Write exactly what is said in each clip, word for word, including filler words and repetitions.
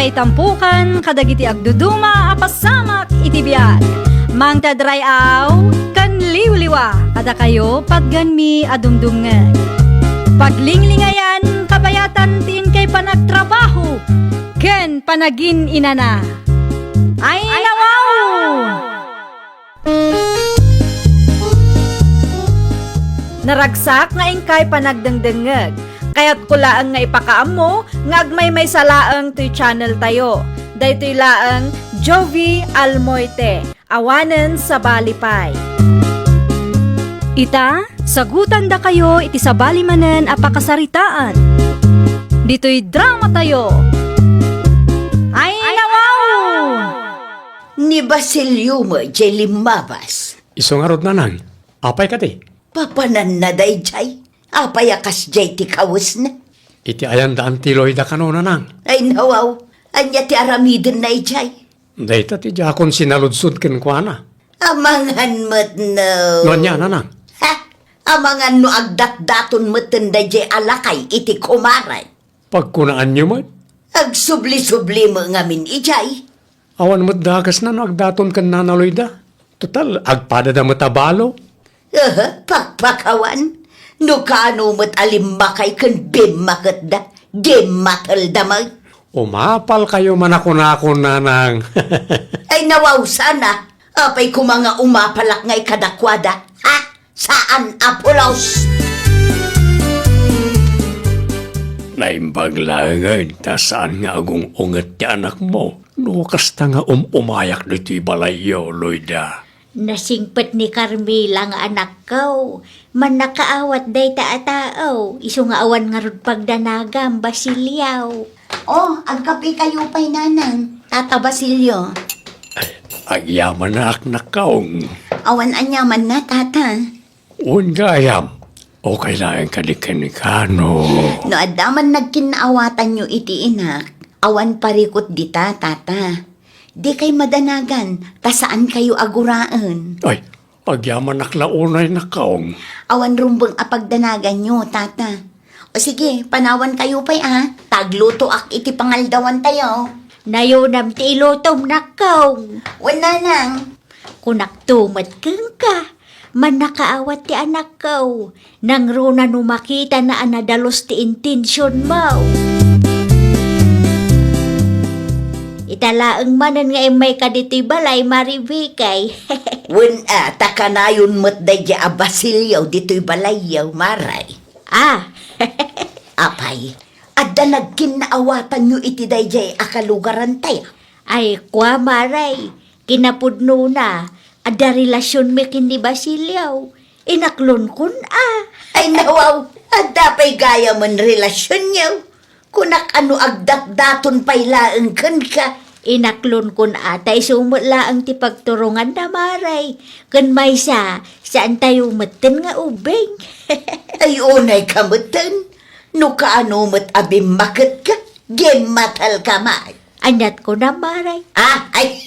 Ay tampukan kadagiti agduduma a pasamak iti biag. Mangted ray-aw ken liwliwa kadakayo patgenmi a dumdumngeg. Paglinglingayan, kabayatan ti inkay panagtrabaho ken panagin-inana. Ay, nawaw! Naragsak nga inkay panagdengdengngeg. Kayatko laeng nga ipakaammo nga agmaymaysa laeng toy channel tayo. Daytoy laeng Jovie Almoite, awanen sabali pay. Ita, sagutandakayo iti sabali manen a pakasaritaan. Ditoy drama tayo. Ay, nawaw! Ni Basilio met jay limmabas. Isu ngarud, nanang, apay kadi? Papananna dayjay. Apay a kasjay ti kawesna? Iti ayanda anti Loida kano, nanang. Ay, nawaw. Ania ti aramidenna ijay? Dayta ti diakon sinaludsod kenkuana. Amangan met no. No ania, nanang? Ha? Amangan no agdatdaton metten dayjay a lakay iti kumare. Pagkunaanyo met? Agsubli-subli met ngamin ijay. Awan met dakesna no agdaton ken Nana Loida. Total, agpadada met a balo. Aha, pakpakawan. No kaano met a limmakay ken bimmaketda, gimmatelda met. Umapalkayo man a kunakon, nanang. Ay, nawaw sana. Apay koma nga umapalak ngay kadakuada, ha? Saan a pulos! Naimbag laengen ta saan nga agung-unget ti anakmo no kasta nga um-umayak ditoy balayyo, Loida. Nasingpet ni Carmela nga anakko. Mannakaawat dayta a tao, isu nga awan ngarud pagdanagam, Basilio. Oh, agkapikayo pay, nanang, Tata Basilio. Ay, agyamanak, nakkaong. Awan anyamanna, tata. Wen gayam, okay laeng kadi ken ni Kano. No adda man nagkinnaawatanyo iti inak, awan parikut dita, tata. Dikay madanagan, ta saankayo a guraen. Ay, agyamanak la unay, nakkaong. Awan rumbeng a pagdanaganyo, tata. O sige, panawankayo pay a, ta aglutoak iti pangaldawantayo. Nayonam ti ilutom, nakkaong. Wen, nanang. Kunakto met kenka, mannakaawat ti anakko. Nangruna no makitana a nadalus ti intensionmo. Ita laeng manen nga immayka ditoy balay, Mari Bikay. Wen a, ta kanayon met daydi a Basilio ditoy balayyo, Mari. Ah. Apay, adda nagkinnaawatanyo iti daydiay a kalugarantayo? Ay, kua, Mari, kinapudnona, adda relasionmi ken ni Basilio. Inaklonkon a. Ay, nawaw, adda pay gayamen relasionyo. Kunak a no agdatdaton pay laeng kenka. Inaklonkon a, ta isu met laeng ti pagturonganna, Mari. Ken maysa, saantayo metten nga ubbing. Ay, unayka metten. No kaano met a bimmaketka, gimmatalka met. Aniat kunam, Mari? Ah, ay.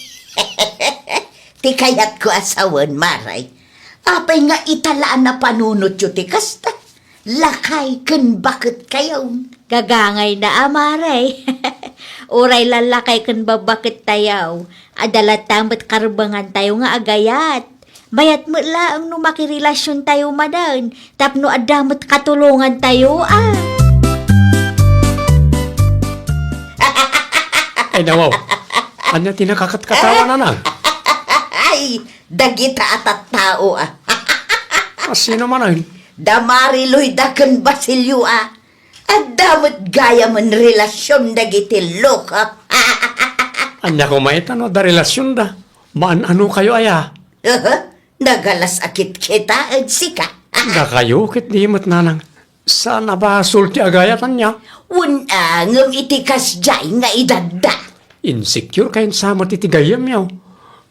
Ti kayatko a sawen, Mari. Apay nga ita la a napanunotyo ti kasta? Lakay ken baketkayo. Gagangayna a, Mari. Uray la lakay ken babbakettayo, adda latta met karbengantayo nga agayat. Mayat met laeng no makirelasiontayo manen tapno adda met katulongantayo a. Ay, nawaw. Ania ti nakakatkatawa, nanang? Ay, dagita a tattao a. A, sino manen? Da Mari Loida ken Basilio a. Adda met gayamen relasion dagiti loko. Ania koma ita no adda relasionda? Maan-anokayo aya? Aha, nagalas a kitkitaen sika. Dakayo ket di met, nanang. Saan a basol ti agayat, ania? Wen a, ngem iti kasdiay nga edadda. Insecure kayon sa met iti gayyemyo.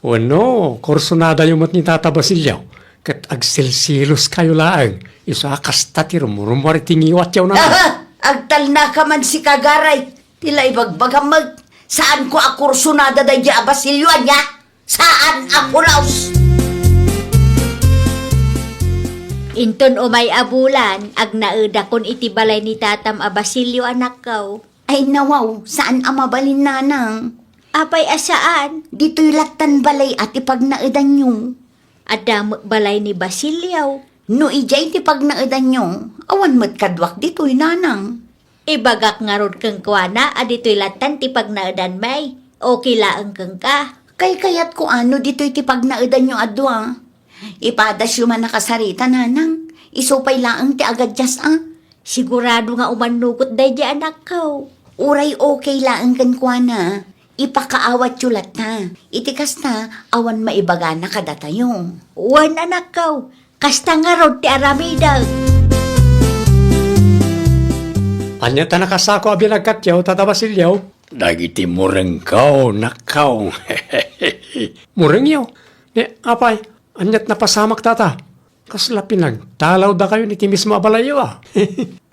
Wenno, kursunadayo met ni Tata Basilio, ket agsilsiloskayo laeng, isu a kasta ti rumrumuar iti ngiwatyo, nanang. Aha! Agtalnaka man sika, Garay. Ti la ibagbagam met, saanko a kursunada daydi a Basilio, ania? Saan a pulos! Inton umay a bulan, agnaedakon iti balay ni tatam a Basilio, anakko. Ay nawaw, saan a mabalin, nanang? Apay a saan? Ditoy lattan balay a ti pagnaedanyo. Adda met balay ni Basilio. No idiay ti pagnaedanyo, awan met kaduak ditoy, nanang. Ibagak ngarud kenkuana a ditoy lattan ti pagnaedanmi. Okay laeng kenka. Kaykayatko a no ditoy ti pagnaedanyo a dua. Ipadasyo man a kasarita, nanang. Isu pay laeng ti agadias a. Sigurado nga umannugot daydi anakko. Uray okay laeng kenkuana. Ipakaawatyo latta. Iti kasta, awan maibagana kadatayo. Wen, anakko, kasta ngarud ti aramidek. Ania ta nakasako a binagkatyo, Tata Basilio? Dagiti murengko, nakko. Murengyo? Ni, apay, aniat napasamak, Tata? Kasla pinagtalawdakayon iti mismo a balayyo, a?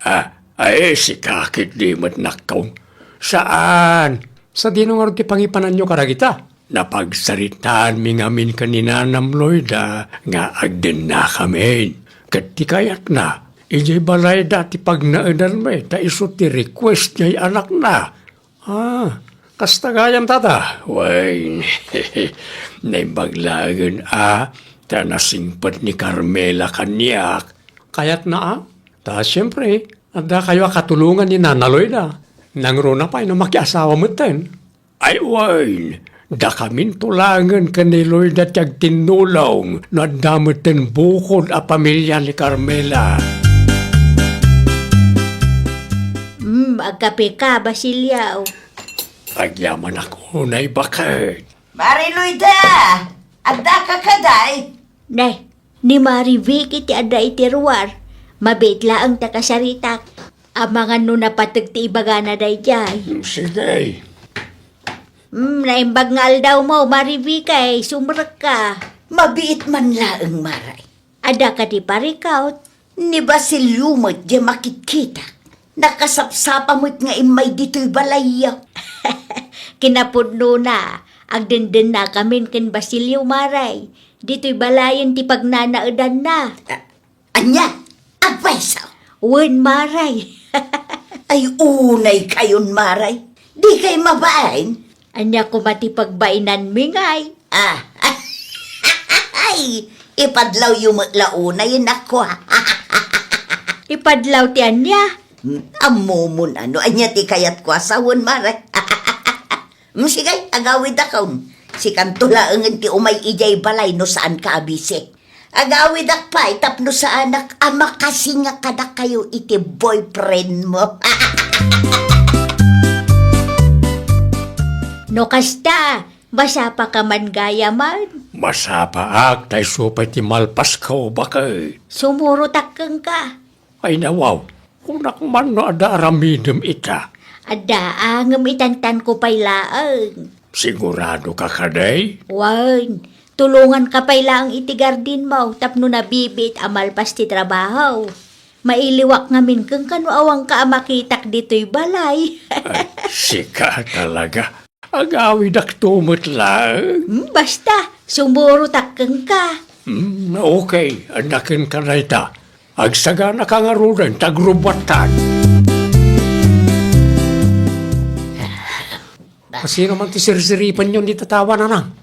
Ah, ay, sika ketdi met, nakko. Saan? Sadino ngarud ti pangipananyo kadagita? Napagsaritaanmi ngamin ken ni Nanam Loida nga agdennakamin. Ket ti kayatna, idiay balayda ti pagnaedanmi, ta isu ti request diay anakna. Ah, kasta gayam, Tata. Wen, naimbag laengen a, ta nasingpet ni Carmela kaniak. Kayatna a? Ta siempre, addakayo a katulongan ni Nana Loida. Nangruna pay no makiasawa metten. Ay, wen, dakaminto laengen ken ni Loida ti agtinnulong no adda metten bukod a pamilia ni Carmela. Hmm, agkapeka, Basilio. Agyamanak unay baket. Mari Loida! Addaka kadi? Ne, ni Mari Vicky ti adda iti ruar. Mabiit laeng ta kasaritak. Amangan no napateg ti ibagana daydiay. Sige. Hmm, naimbag nga aldawmo, Mari Vicky, sumrekka. Mabiit man laeng, Mari. Adda kadi parikut? Ni Basilio met diay makitkitak. Nakasapsapa met nga immay ditoy balayyo. Kinapudnona, agdendennakamin ken Basilio, Mari. Ditoy balayen ti pagnanaedanna. A-, ania? Agpayso? Wen, Mari. Ay, unay kayon, Mari. Dikay mabain? Ania koma ti pagbainanmi ngay? Ah. Ay, ipadlawyo met la unay, nakko. Ipadlaw ti ania? Hmm, ammomon a no ania ti kayatko a sawen, Mari. Hmm, sige, agawidakon. Sikanto laengen ti umay idiay balay no saanka a bisi. Agawidak pay tapno saanak a makasinga kadakayo iti boyfriendmo. No kasta, masapaka man gayamen? Masapaak, ta isu pay ti malpasko, baket. Sumurotak kenka. Ay, nawaw, kunak man no adda aramidem ita. Adda, ngem itantanko pay laeng. Siguradoka kadi? Wen, tulonganka pay laeng iti gardinmo tapno nabibiit a malpas ti trabaho. Mailiwak ngamin kenka no awanka a makitak ditoy balay. Ay, sika talaga. Agawidakto met laeng. Hmm, basta, sumurotak kenka. Hmm, okay. Adda kenka dayta. Agsaganaka ngaruden ta agrubbuattan. Kasino man ti sirsiripenyo ni tatawa, nanang?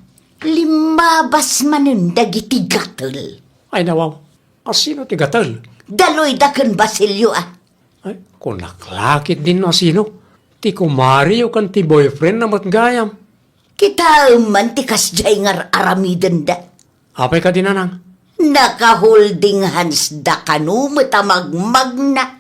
Limmabas manen dagiti gatel. Ay, nawaw. Asino ti gatel? Da Loida ken Basilio, a. Ay, kunak la ketdin no asino. Ti kumariyo ken ti boyfriendna met gayam. Kitaem man ti kasdiay nga ar-aramidenda. Apay kadi, nanang? Naka-holding hands da kano met a magmagna.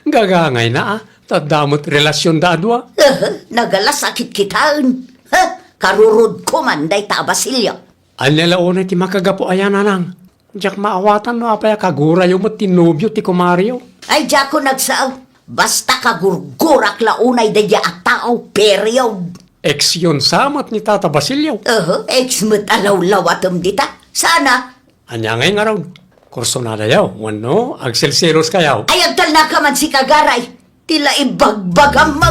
Gagangayna, a. Ta adda met relasionda a dua. Aha, nagalas a kitkitaen. Ha, karurod koman dayta a Basilio. Ania la unay ti makagapu aya, nanang? Diak maawatan no apay a kagurayo met ti nobio ti kumariyo. Ay, diakon agsao. Basta kagurgurak la unay daydiay a tao, period. Ex yon sa met ni Tata Basilio. Aha, ex met a lawlawatem dita. Sana. Ania ngay ngarud? Kursunadayo wenno agselseloskayo? Ay, agtalnaka man sika, Garay. Ti la ibagbagam.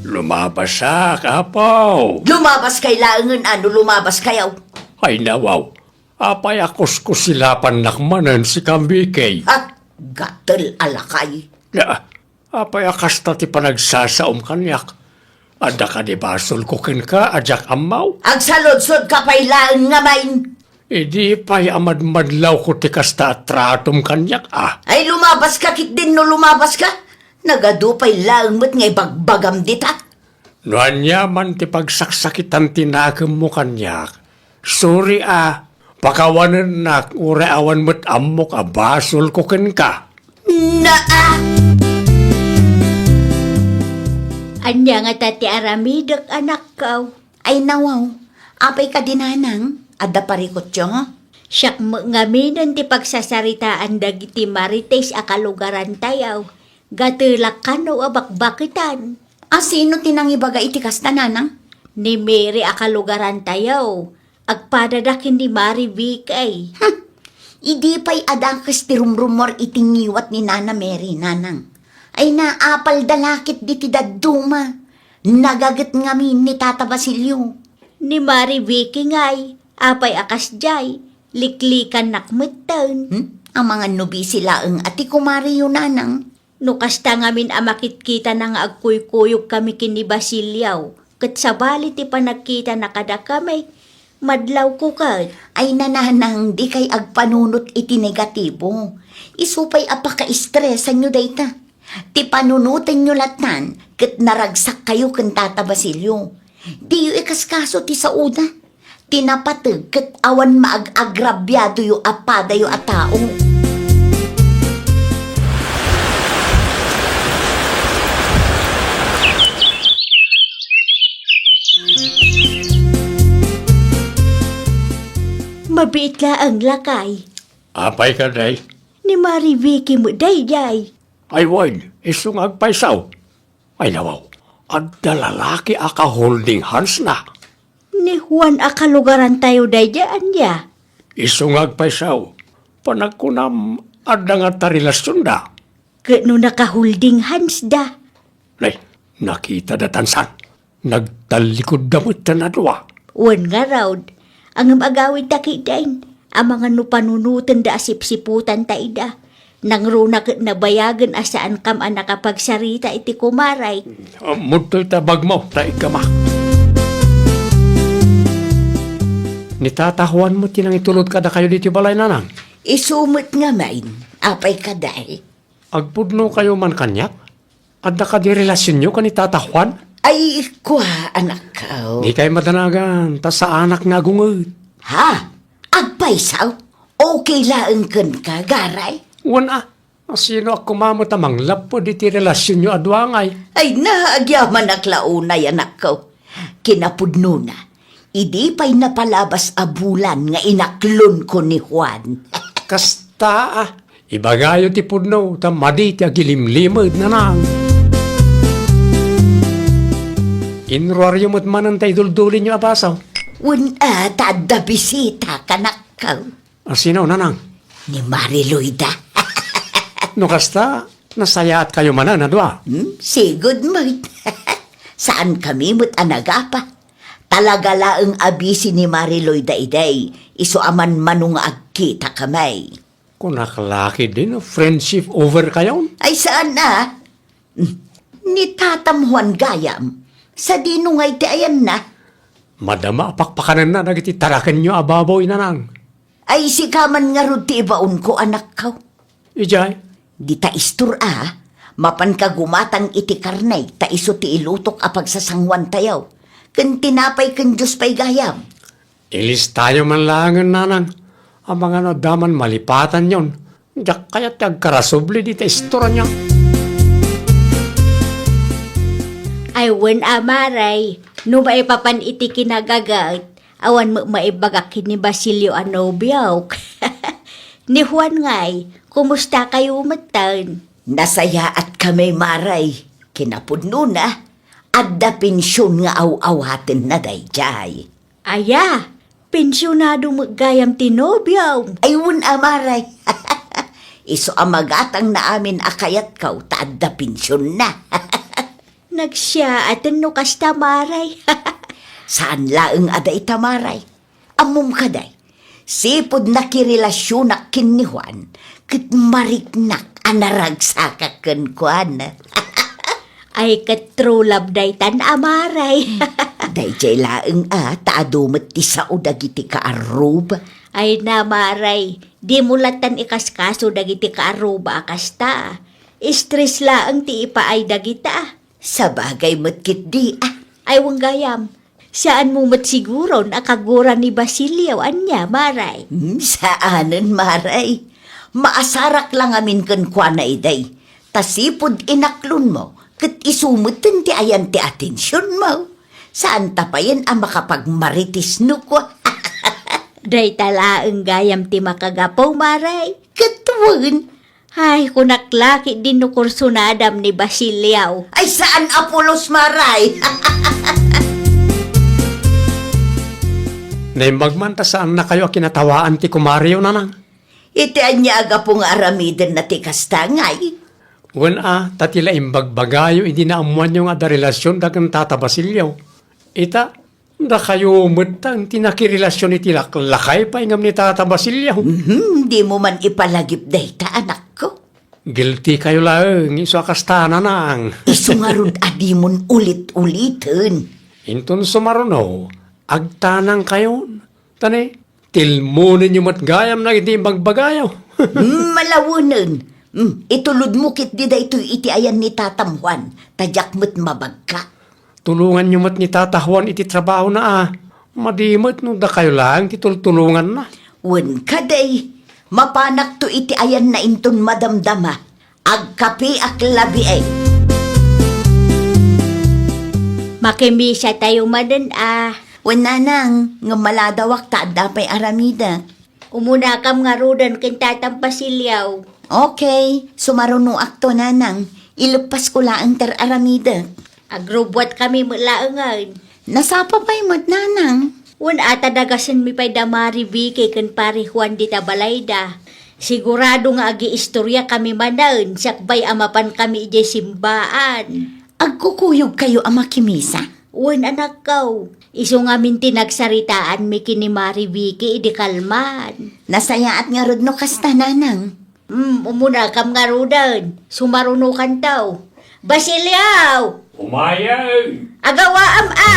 Lumabasak, apo. Lumabaskay laengen a no lumabaskayo. Ay, nawaw. Apay a kuskusilapannak manen sika, Vicky? Ha? Gatel a lakay. Na, apay a kasta ti panagsasaom kaniak? Adda kadi basolko kenka a diak ammaw? Agsaludsodka pay laeng ngamin. Idi pay a madmadlawko ti kasta a tratom kaniak, a. Ay, lumabaska ketdin no lumabaska. Nagadu pay laeng met nga ibagbagam dita. No aniaman ti pagsaksakitan ti nakemmo kaniak, sorry a, pakawanennak uray awan met ammok a basolko kenka. Naa! Ania ngata ti aramidek, anakko? Ay, nawaw. Apay kadi, nanang? Adda parikutyo? Siak met ngaminen ti pagsasaritaan dagiti marites a kalugarantayo. Gatelak kano a bakbaketan. A, sino ti nangibaga iti kasta, nanang? Ni Mary a kalugarantayo. Agpadada ken ni Mari Vicky. Hmm. Idi pay a dakes ti rumrumor iti ngiwat ni Nana Mary, nanang. Ay, naapalda la ketdi ti dadduma. Nagaget ngamin ni Tata Basilio. Ni Mari Vicky ngay, apay a kasdiay, liklikannak metten. Hmm? Amangan no bisi laeng a ti kumariyo, nanang. No kasta ngamin a makitkitana nga agkuykuyogkami ken ni Basilio, ket sabali ti panagkitana kadakami, madlawko ket. Ay, nanang, dikay agpanunot iti negatibo. Isu pay a pakaestresanyo dayta. Ti panunotenyo lattan ket naragsakkayo ken Tata Basilio. Diyo ikaskaso ti saoda. Ti napateg ket awan maag-agrabiadoyo a padayo a tao. Mabiit laeng, lakay. Apay kadi? Ni Mari Vicky met daydiay. Ay wen, isu nga agpayso. Ay, nawaw, adda lalaki a ka-holding hands na. Ni Juan a kalugarantayo daydiay, ania? Isu nga agpayso. Panagkunam, adda ngata relasionda. Ket no naka-holding hands da? Nay, nakitada tansan. Nagtallikudda metten a dua. Wen ngarud, ngem agawidda ketdin, amangan no panunotenda a sipsiputanta ida. Nangruna ket nabayagen a saankam a nakapagsarita iti kumaray. Ammodtoy ta bagmo, ta iggamak. Ni Tata Juan met ti nangitulod kadakayo ditoy balay, nanang? Isu met ngamin, apay kadi? Agpudnokayo man kaniak? Adda kadi relasionyo ken ni Tata Juan? Ay, kua, anakko. Dikay madanagan, ta saanak nga agunget. Ha? Agpayso? Okay laeng kenka, garay? Wen a, asino a kumamet a manglapped iti relasionyo a dua ngay? Ay, naagyamanak la unay, anakko. Kinapudnona, idi pay napalabas a bulan nga inaklonko ni Juan. Kasta, a, ibagayo ti pudno, ta madi ti agilimlimed, nanang. Inruaryo met manen ta iduldulinyo a baso. Wen a, ta adda bisita, anakko. Asino, nanang? Ni Mariloida. No kasta, nasayaatkayo manen a dua. Hmm? Sigud met. Saankami met a nagapa. Talaga laeng a bisi ni Mariloida idi, isu a manmano nga agkitakami. Kunak la ketdin, friendship over kayon? Ay, saan a? Hmm. Ni Tatam Juan gayam, sadino ngay ti ayanna? Madama a pakpakanenna dagiti tarakenyo a baboy, nanang. Ay, sika man ngarud ti ibaonko, anakko. Idiay? Dita istor a, mapanka gumatang iti karne, ta isu ti ilutok a pagsasanguantayo. Ken tinapay ken juice pay gayam. Ilistayo man laengen, nanang, amangan no adda man malipatanyon. Diak kayat ti agkarasubli dita istor ania. Ay, wen a, Maray, no maipapan iti kinagaget, awan met maibagak ken ni Basilio a nobiok. Ni Juan ngay, kumustakayo metten? Nasayaatkami, Maray. Kinapudnona, adda pension nga aw-awatenna daydiay. Aya, pensionado met gayam ti nobiom. Ay, wen a, Maray. Isu a magatang na amin a kayatko ta adda pensionna. Nagsiyaaten no kasta, Maray. Saan laeng a dayta, Maray. Ammom kadi, Sipud nakirelasionak ken ni Juan, ket mariknak a naragsakak kenkuana. Ay, ket true love daytan a, Maray. Daydiay laeng a, ta adu met ti sao dagiti kaarruba. Ay na, Maray, dimo lattan ikaskaso dagiti kaarruba a kasta. Stress laeng ti ipaay dagita. Sabagay met ketdi a. Ay, wen gayam, saanmo met siguron a kagura ni Basilio, ania, Maray? Hmm, saanen, Maray. Maasarak la ngamin kenkuana idi. Ta sipud inaklonmo, ket isu metten ti ayan ti atensionmo. Saanta payen a makapagmarites no kua. Dayta laeng gayam ti makagapu, Maray. Ket wen, Ay, kunak la ketdin no kursunadam ni Basilio. Ay, saan a pulos, Maray! Naimbag man ta saannakayo a kinatawaan ti kumareyo, Nanang. Iti ania a gapu nga aramidenna ti kasta, ngay? Wen a, ta ti la imbagbagayo idi naammoanyo nga adda relasionda ken Tata Basilio. Ita, dakayo metten ti nakirelasion iti laklakay pay ngem ni Tata Basilio. Mhm, dimo man ipalagip dayta, anakko. Guilty kayo laeng, isu a kasta, Nanang. Isu ngarud a dimon ulit-uliten. Inton sumaruno, agtanangkayon. Ta ne, tilmonenyo met gayam dagiti imbagbagayo. Mm, malawenen. Mm, itulodmo ketdi daytoy iti ayan ni Tatam Juan, ta diak met mabagka. Tulonganyo met ni Tata Juan iti trabahona a. Madi met no dakayo laeng ti tultulonganna. Wen kadi, mapanakto iti ayanna inton madamdama. Agkapeak labiay. Makimisatayo manen a. Wen, Nanang, ngem maladawak ta adda pay aramidek. Umunakam ngaruden ken Tatam Basilio. Okay, sumarunoakto, Nanang. Ileppasko laeng ti ar-aramidek. Agrubbuatkami met laengen. Nasapa pay met, Nanang. Wen a ta dagasenmi pay da Mari Vicky ken Pari Juan dita balayda. Sigurado nga agiistoriakami manen sakbay a mapankami idiay simbaan. Agkukuyogkayo a makimisa? Wen, anakko. Isu ngamin ti nagsaritaanmi ken ni Mari Vicky idi kalman. Nasayaat ngarud no kasta, Nanang. Hmm, umunakam ngaruden. Sumarunokanto. Basilio! Umayen! Agawaam a!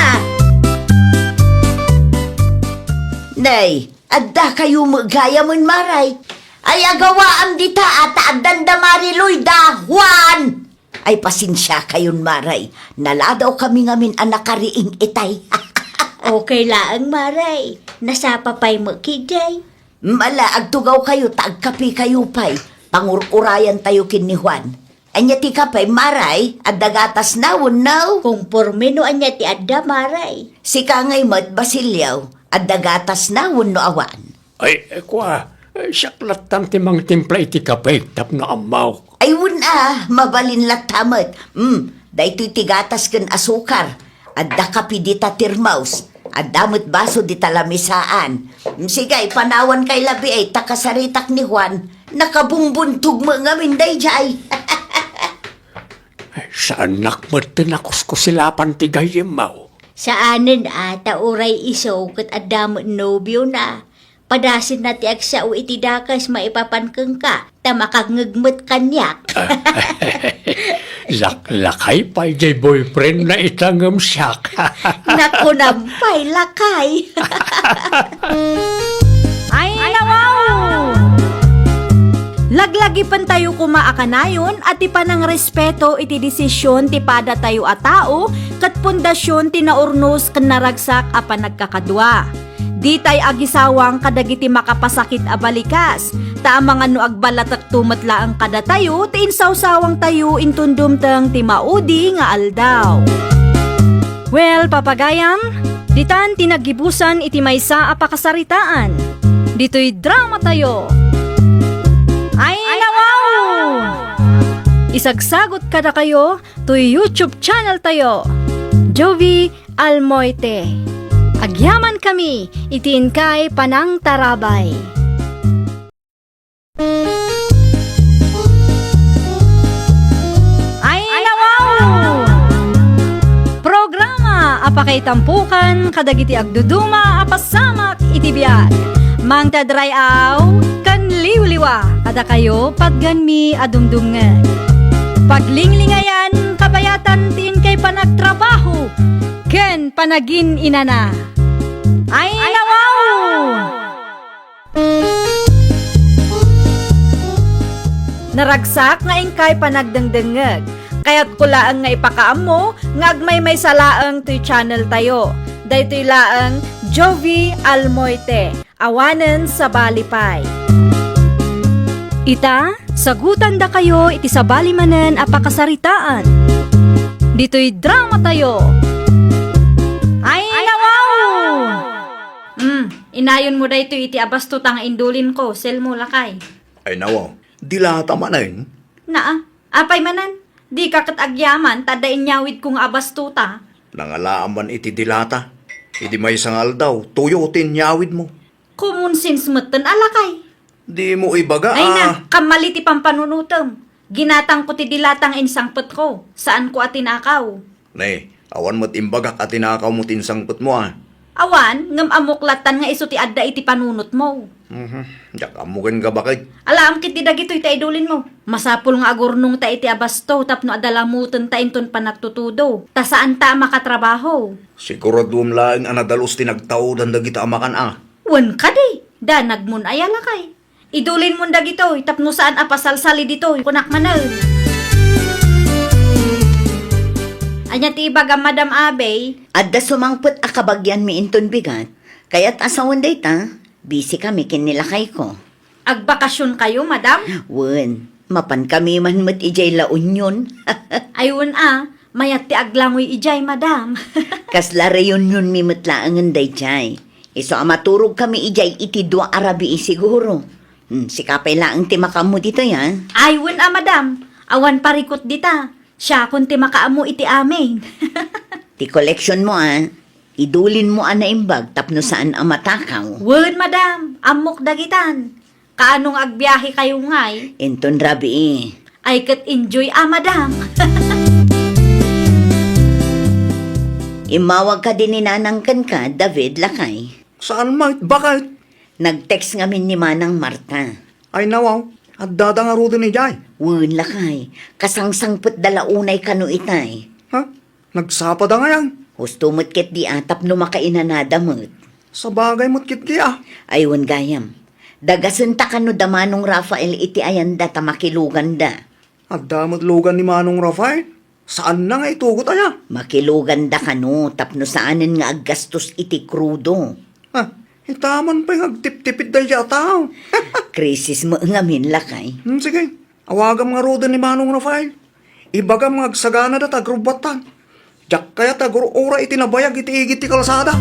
Nay, addakayo met gayamen, Maray. Ay, agawaam dita a ta addan da Mari Loy da Juan! Ay, pasensiakayon, Maray. Naladawkami ngamin a nakariing itay. Okay laeng, Maray. Nasapa pay met ketdi. Ala, agtugawkayo ta agkapekayo pay. Pangur-urayantayo ken ni Juan. Ania ti kape, Maray? Adda gatasna wenno? Konporme no ania ti adda, Maray. Sika ngay met, Basilio, adda gatasna wenno awan? Ay, kua, siak lattan ti mangtimpla iti kape tapno ammok. Ay, wen a, mabalin latta met. Hmm, daytoy ti gatas ken asukar. Adda kape dita termos. Adda met baso dita lamisaan. Sige, panawanka labi ay ta kasaritak ni Juan. Nakabumbuntog met ngamin daydiay. Saannak met ti nakuskusilapan ti gayyemmo. Saanen a, ta uray isu ket adda met nobiona. Padasenna ti agsao iti dakes maipapan kenka, ta makangngeg met kaniak. Laklakay pay jay boyfriend na ita ngem siak. Nakunam pay lakay. Ay, nawaw! Laglagipentayo koma a kanayon a ti panangrespeto iti desisyon ti padatayo a tao ket pundasyon ti naurnos ken naragsak a panagkakadua. Ditay agisawang kadagiti makapasakit a balikas, ta amangan no agballatekto met laeng kadatayo ti insawsawangtayo inton dumteng ti maudi nga aldaw. Well, papagayam, ditan ti naggibusan iti maysa a pakasaritaan. Ditoy dramatayo. Ay, nawaw! Isagsagot kadakayo toy YouTube channel tayo, Jovi Almoite. Agyaman kami iti inkay panangtarabay. Ay, nawaw! Programa a pakaitampukan kadagiti agduduma a pasamak iti biag. Mangted ray-aw ken liwliwa, kadakayo patgenmi a dumdumngeg. Paglinglingayan, kabayatan ti inkay panagtrabaho ken panagin-inana. Ay, nawaw! Naragsak nga inkay panagdengdengngeg. Kayatko laeng nga ipakaammo nga agmaymaysa laeng toy channel tayo. Daytoy laeng Jovie Almoite, awanen sabali pay. Ita, sagutandakayo iti sabali manen a pakasaritaan. Ditoy drama tayo. Ay, nawaw! Hmm, inayonmo daytoy iti abastota nga indulinko, Selmo, lakay. Ay, nawaw. Dilata manen? Naa, apay manen? Dika ket agyaman ta adda inyawidko nga abastota. Nangalaam man iti dilata. Idi maysa nga aldaw, tuyo ti inyawidmo. Common sense metten a, lakay. Dimo ibaga. Ay na, kammali ti pampanunotem. Ginatangko ti dilata nga insangpetko. Saanko a tinakaw. Ne, awan met imbagak a tinakawmo ti insangpetmo, a. Awan, ngem ammok lattan nga isu ti adda iti panunotmo. Mhm. Diak ammo ken gabaket. Alaam ketdi dagitoy ta idulinmo. Masapul nga agurnongta iti abasto tapno adda lamutenta inton panagtutudo, ta saanta a makatrabaho. Siguraduem laeng a nadalus ti nagtaudan dagita a makan, a. Wen kadi, danagmon aya, lakay. Idulinmon dagitoy tapno saan a pasalsali ditoy, kunak manen. Ania ti ibagam, Madam Abey? Adda sumangpet a kabagianmi inton bigat. Kayat a sawen dayta, busy kami ken ni lakayko. Agbakasionkayo, Madam? Wen, mapankami man met idiay La Union. Ay, wen a, mayat ti aglangoy idiay, Madam. Kasla reunionmi met laengen daydiay. Isu a maturogkami idiay iti dua a rabii siguro. Hmm, sika pay laeng ti makaammo ditoy, a? Ay, wen a, madam. Awan parikut dita. Siakon ti makaammo iti amin. Ti koleksionmo, a? Idulinmo a naimbag tapno saan a matakaw. Wen, madam. Ammok dagitan. Kaano nga agbiahekayo ngay? Inton rabii. Ay, ket enjoy a, madam. Immawag kadi ni Nanang kenka, David, lakay? Saan met, baket? Nag-text ngamin ni Manang Marta. Ay, nawaw, addada ngaruden idiay? Wen, lakay. Kasangsangpetda la unay kano itay. Ha? Nagsapada ngayan? Husto met ketdi a tapno makainanada met. Sabagay met ketdi a. Ay, wen gayam. Dagasenta kano da Manong Rafael iti ayanda ta makiluganda. Adda met lugan ni Manong Rafael? Saanna nga itugot aya? Makiluganda kano tapno saanen nga aggastos iti krudo. Ah, itaman pay nga agtiptipid daydiay a tao. Krisis met ngamin, lakay. Hmm, sige. Awagam ngaruden ni Manong Rafael. Ibagam nga agsaganada ta agrubbuattan. Diak kayat a agur-ura iti nabayag iti igid ti kalsada.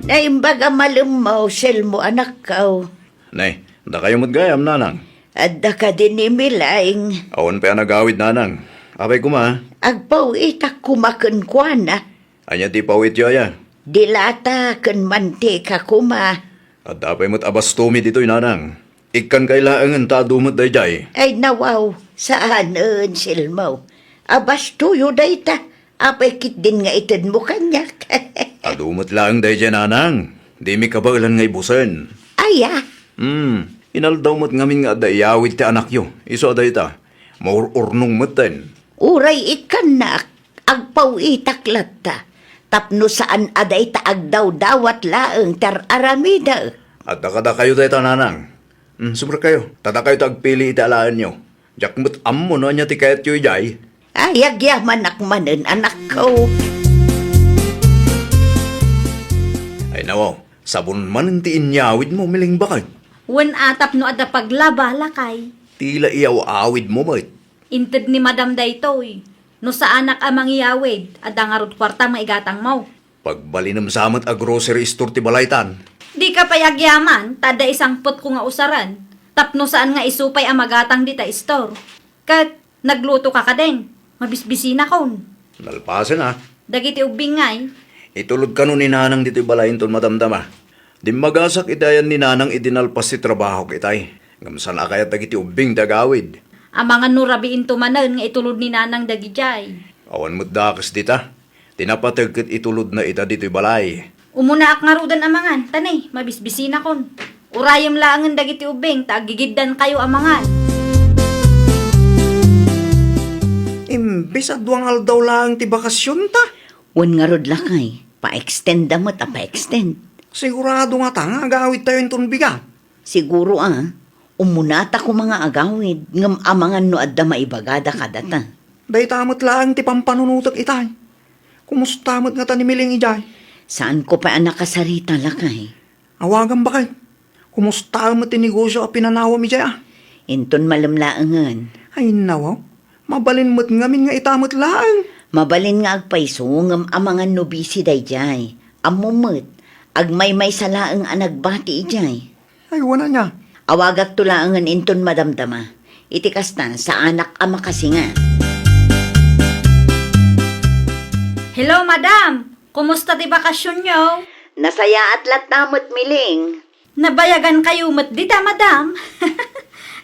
Naimbag a malemmaw, Selmo, anakkaw. Nay, dakayo met gayam, Nanang. Adda kadi ni Milaing? Awan pay a nagawid, Nanang. Apay koma? Agpaw-itak koma kenkuana. Ania ti pawityo aya? Dilata ken mantika koma. Adda pay met a bastomi ditoy, Nanang. Ikkan kay laengen ta adu met daydiay. Ay, nawaw, saanen, Selmo. Abastoyo dayta. Apay ketdin nga itedmo kaniak? Adu met laeng daydiay, Nanang. Dimi kabaelan nga ibusen. Aya? Hmm, inaldaw met ngamin nga adda iyawid ti anakyo. Isu a dayta, maur-urnong metten. Uray ikkannak, agpaw-itak latta, tapno saan a dayta agdawdawat laeng ti ar-aramidek. Adda kadakayo dayta, Nanang. Hmm, sumrekkayo, ta dakayo ti agpili iti alaenyo. Diak met ammo no ania ti kayatyo idiay. Ay, agyamanak manen, anakko. Ay, nawaw, sabon manen ti inyawidmo, Milaing baket. Wen a tapno adda paglaba, lakay. Ti la iyaw-awidmo met. Inted ni madam daytoy. No saanak a mangiyawid, adda ngarud kuarta maigatangmo. Pagbalinem sa met a grocery store ti balaytan. Dika pay agyaman, ta adda isangpetko nga usaren. Tapno saan nga isu pay a magatang dita store. Ket naglutoka kadin, mabisbisinakon. Nalpasen a. Dagiti ubbing ngay? Itulod kano ni Nanang ditoy balay inton madamdama. Dimmagasak iti ayan ni Nanang idi nalpas ti trabahok itay. Ngem saan a kayat dagiti ubbing ti agawid. Amangan no rabiinto manen nga itulod ni Nanang dagidiay. Awan met dakes dita. Ti napateg ket itulodna ita ditoy balay. Umunaak ngaruden a mangan, ta ne, mabisbisinakon. Urayem laengen dagiti ubbing ta aggigiddankayo a mangan. Imbes a dua nga aldaw laeng ti bakasionta. Wen ngarud, lakay, pa-extend da met a pa-extend. Sigurado ngata nga agawidtayo inton bigat? Siguro a. Umunata koma nga agawid, ngem amangan no adda maibagada kadata. Dayta met laeng ti pampanunotek itay. Kumusta met ngata ni Miling idiay? Saanko pay a nakasarita, lakay. Awagam, baket. Kumusta met ti negosio a pinanawam idiay, a? Inton malem laengen. Ay, nawaw. Mabalin met ngamin nga ita met laeng. Mabalin nga agpayso, ngem amangan no busy daydiay. Ammom met, agmaymaysa laeng a nagbati idiay. Ay, wen ania? Awagakto laengen inton madamdama. Iti kasta, saanak a makasinga. Hello, madam! Kumusta ti bakasionyo? Nasayaat latta met, Miling. Nabayagankayo met dita, madam.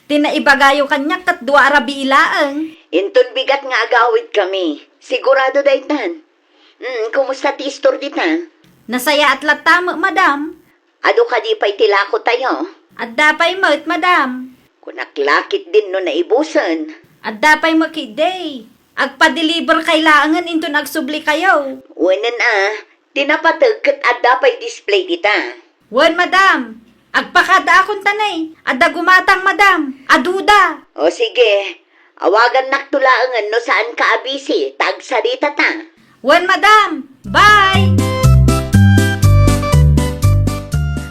Ti naibagayo kaniak ket dua a rabii laeng. Inton bigat nga agawidkami. Sigurado daytan. Mm, kumusta ti istor dita? Nasayaat latta met, madam. Adu kadi pay ti lakotayo? Adda pay met, madam. Kunak la ketdin no naibusen. Adda pay met ketdi. Agpa-deliver kay laengen inton agsublikayo. Wenen a, ti napateg ket adda pay display dita. Wen, madam. Agpakadaakon ta ne. Adda gumatang, madam. Aduda. O sige, awagannakto laengen no saanka a busy, ta agsaritata. Wen, madam. Bye!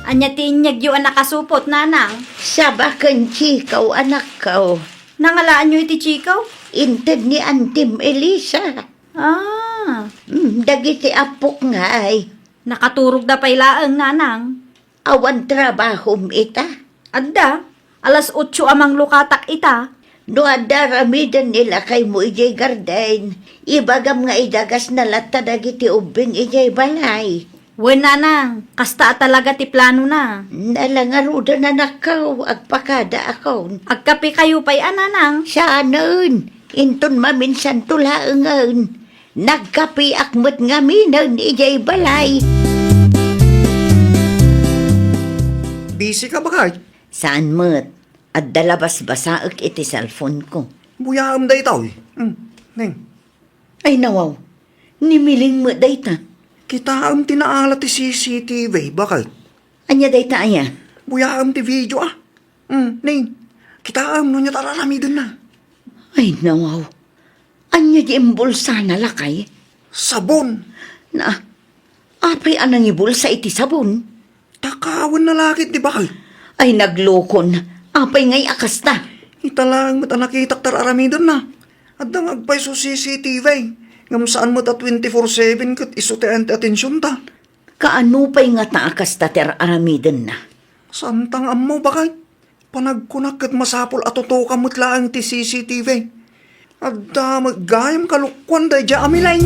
Ania ti inyegyo a nakasupot, nanang? Saba ken chikaw, anakko. Nangalaanyo iti chikaw? Inted ni Antim Elisa. Ah. Mm, dagiti appok ngay. Nakaturogda pay laeng, nanang. Awan trabahom ita? Adda. Alas otso a manglukatak ita. No adda aramiden ni lakaymo idiay garden, ibagam nga idagasna latta dagiti ubbing idiay balay. Wen, nanang, kasta a talaga ti planona. Nala ngaruden, anakko, agpakadaakon. Agkapekayo pay a, nanang? Saanen, inton maminsanto laengen. Nagkapeak met ngaminen idiay balay. Busy ka, baket? Saan met. Adda la basbasaek iti cellphone-ko. Buyaem daytoy. Hmm, Neng. Ay, nawaw. Ni Miling met dayta. Kitaem ti naala ti C C T V, baket? Ania dayta aya? Buyaem ti video, a. Hmm, Neng. Kitaem no ania ti ar-aramidenna. Ay, nawaw. Ania di imbulsana, lakay? Sabon. Na, apay a nangibulsa iti sabon? Takawenna la ketdi, baket. Ay, naglokon. Apay ngay a kasta? Ita laeng met a nakitak ti ar-aramidenna. Adda nga agpayso C C T V. Ngem saan met a twenty-four seven ket isu ti ayan ti atensionta. Kaano pay ngata a kasta ti ar-aramidenna? Saanta nga ammo, baket. Panagkunak ket masapul a tutukan met laeng ti C C T V. Adda met gayam kalokuan daydiay a Miling.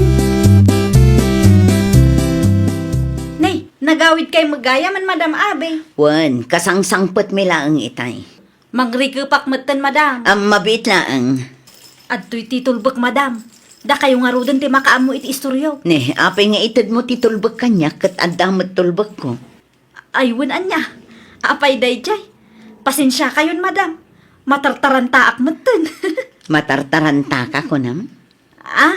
Nay, nagawidkay met gayam, Madam Abe. Wen, kasangsangpetmi laeng itay. Mangrikepak metten, Madam. Am, mabiit laeng. Adtoy ti tulbek, Madam. Dakayo ngaruden ti makaammo iti istoryo. Ne, apay nga itedmo ti tulbek kaniak ket adda met tulbekko? Ay, wen ania. Apay daydiay? Pasensiakayon, madam. Matartarantaak metten. Matartarantaka, kunam? Ah,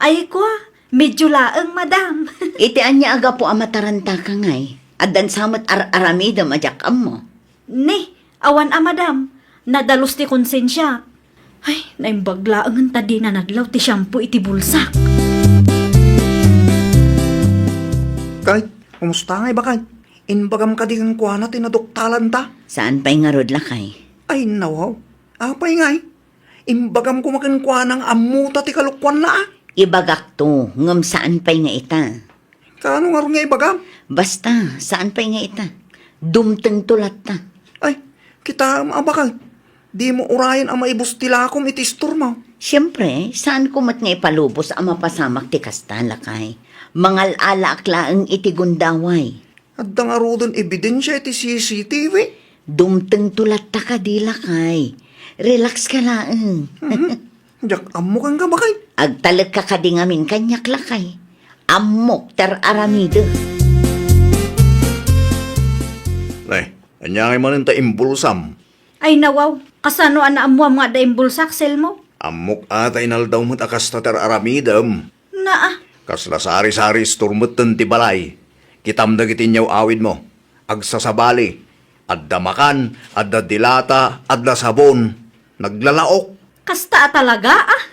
ay kua, medyo laeng, madam. Iti ania a gapu a matarantaka ngay? Addan sa met ar-aramidem a diak ammo. Ne, awan a, madam. Nadalus ti konsensiak. Ay, naimbag laengen ta dina nadlaw ti shampoo iti bulsak. Kay, kumusta ngay, baket? Imbagam kadi kenkuana ti naduktalanta? Saan pay ngarud, lakay? Ay, nawaw. Apay ngay? Imbagam koma kenkuana nga ammota ti kalokuanna, a. Ibagakto, ngem saan pay nga ita. Kaano ngarud nga ibagam? Basta, saan pay nga ita. Dumtengto latta. Ay, kitaem a, baket. Dimo urayen a maibus ti lakom iti istormo. Siempre, saanko met nga ipalubos a mapasamak ti kasta, lakay. Mangal-alaak laeng iti gundaway. Adda ngaruden ebidensia iti C C T V. Dumtengto latta kadi, lakay. Relax ka laeng. Mhm. Diak ammo kenka, baket. Agtalekka kadi ngamin kaniak, lakay. Ammok ti ar-aramidek. Ania ngay manen ta imbulsam? Ay, nawaw. Kasano a naammuam nga adda imbulsak, Selmo? Ammok a ta inaldaw met a kasta ti ar-aramidem. Naa. Kasla sari-sari store metten ti balay. Kitam dagiti inyaw-awidmo. Agsasabali. Adda makan, adda dilata, adda sabon. Naglalaok. Kasta a talaga, ah?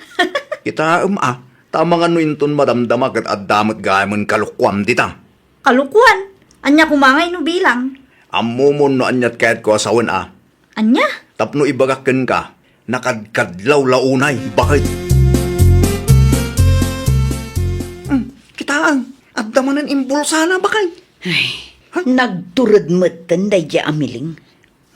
Kitaem, a. Ta amangan no inton madamdama ket adda met gayamen kalukuam dita. Kalukuan? Ania koma ngay no bilang? Ammomon no aniat kayatko a sawen, a. Ania? Tapno ibagak kenka, nakadkadlaw la unay, baket. Hmm, kitaang, adda manen imbulsana, baket. Ay, ha? Nagtured metten daydi a Miling.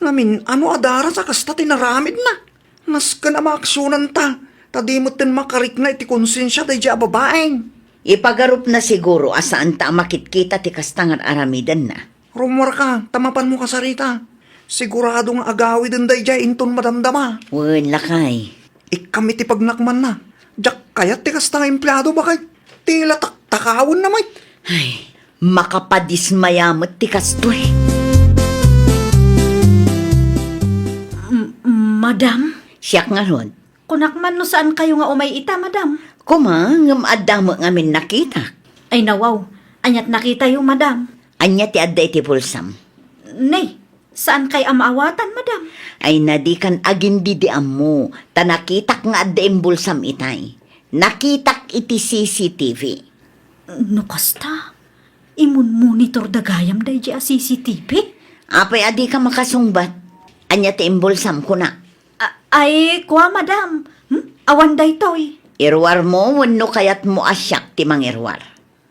Ngamin, ano a daras a kasta ti naramidna? Nasken a maaksionanta, ta di metten makarikna iti konsensia daydi a babaeng. Ipagarupna siguro a saanta a makitkita ti kasta nga ar-aramidenna. Rummuarka, ta mapanmo kasarita. Sigurado nga agawiden daydiay inton madamdama. Wen, lakay. Ikkam iti pagnakmanna. Diak kayat ti kasta nga empleado, baket. Ti la taktakawenna met. Ay, makapadismaya met ti kastoy. M-, madam? Siak ngarud. Kunak man no saan kayo nga umay ita, madam. Kuma, ngem adda met ngamin nakitak. Ay, nawaw. Aniat nakitayo, madam? Ania ti adda iti bulsam? Nay, saan kay a maawatan, madam? Ay, nadikan agindidi ammo, ta nakitak nga adda imbulsam itay. Nakitak iti C C T V. No kasta, imunmonitor da gayam daydi a C C T V? Apay a dika makasungbat? Ania ti imbulsam, kuna? A-, ay, kua, madam. Hmm? Awan daytoy. Iruarmo wenno kayatmo a siak ti mangiruar?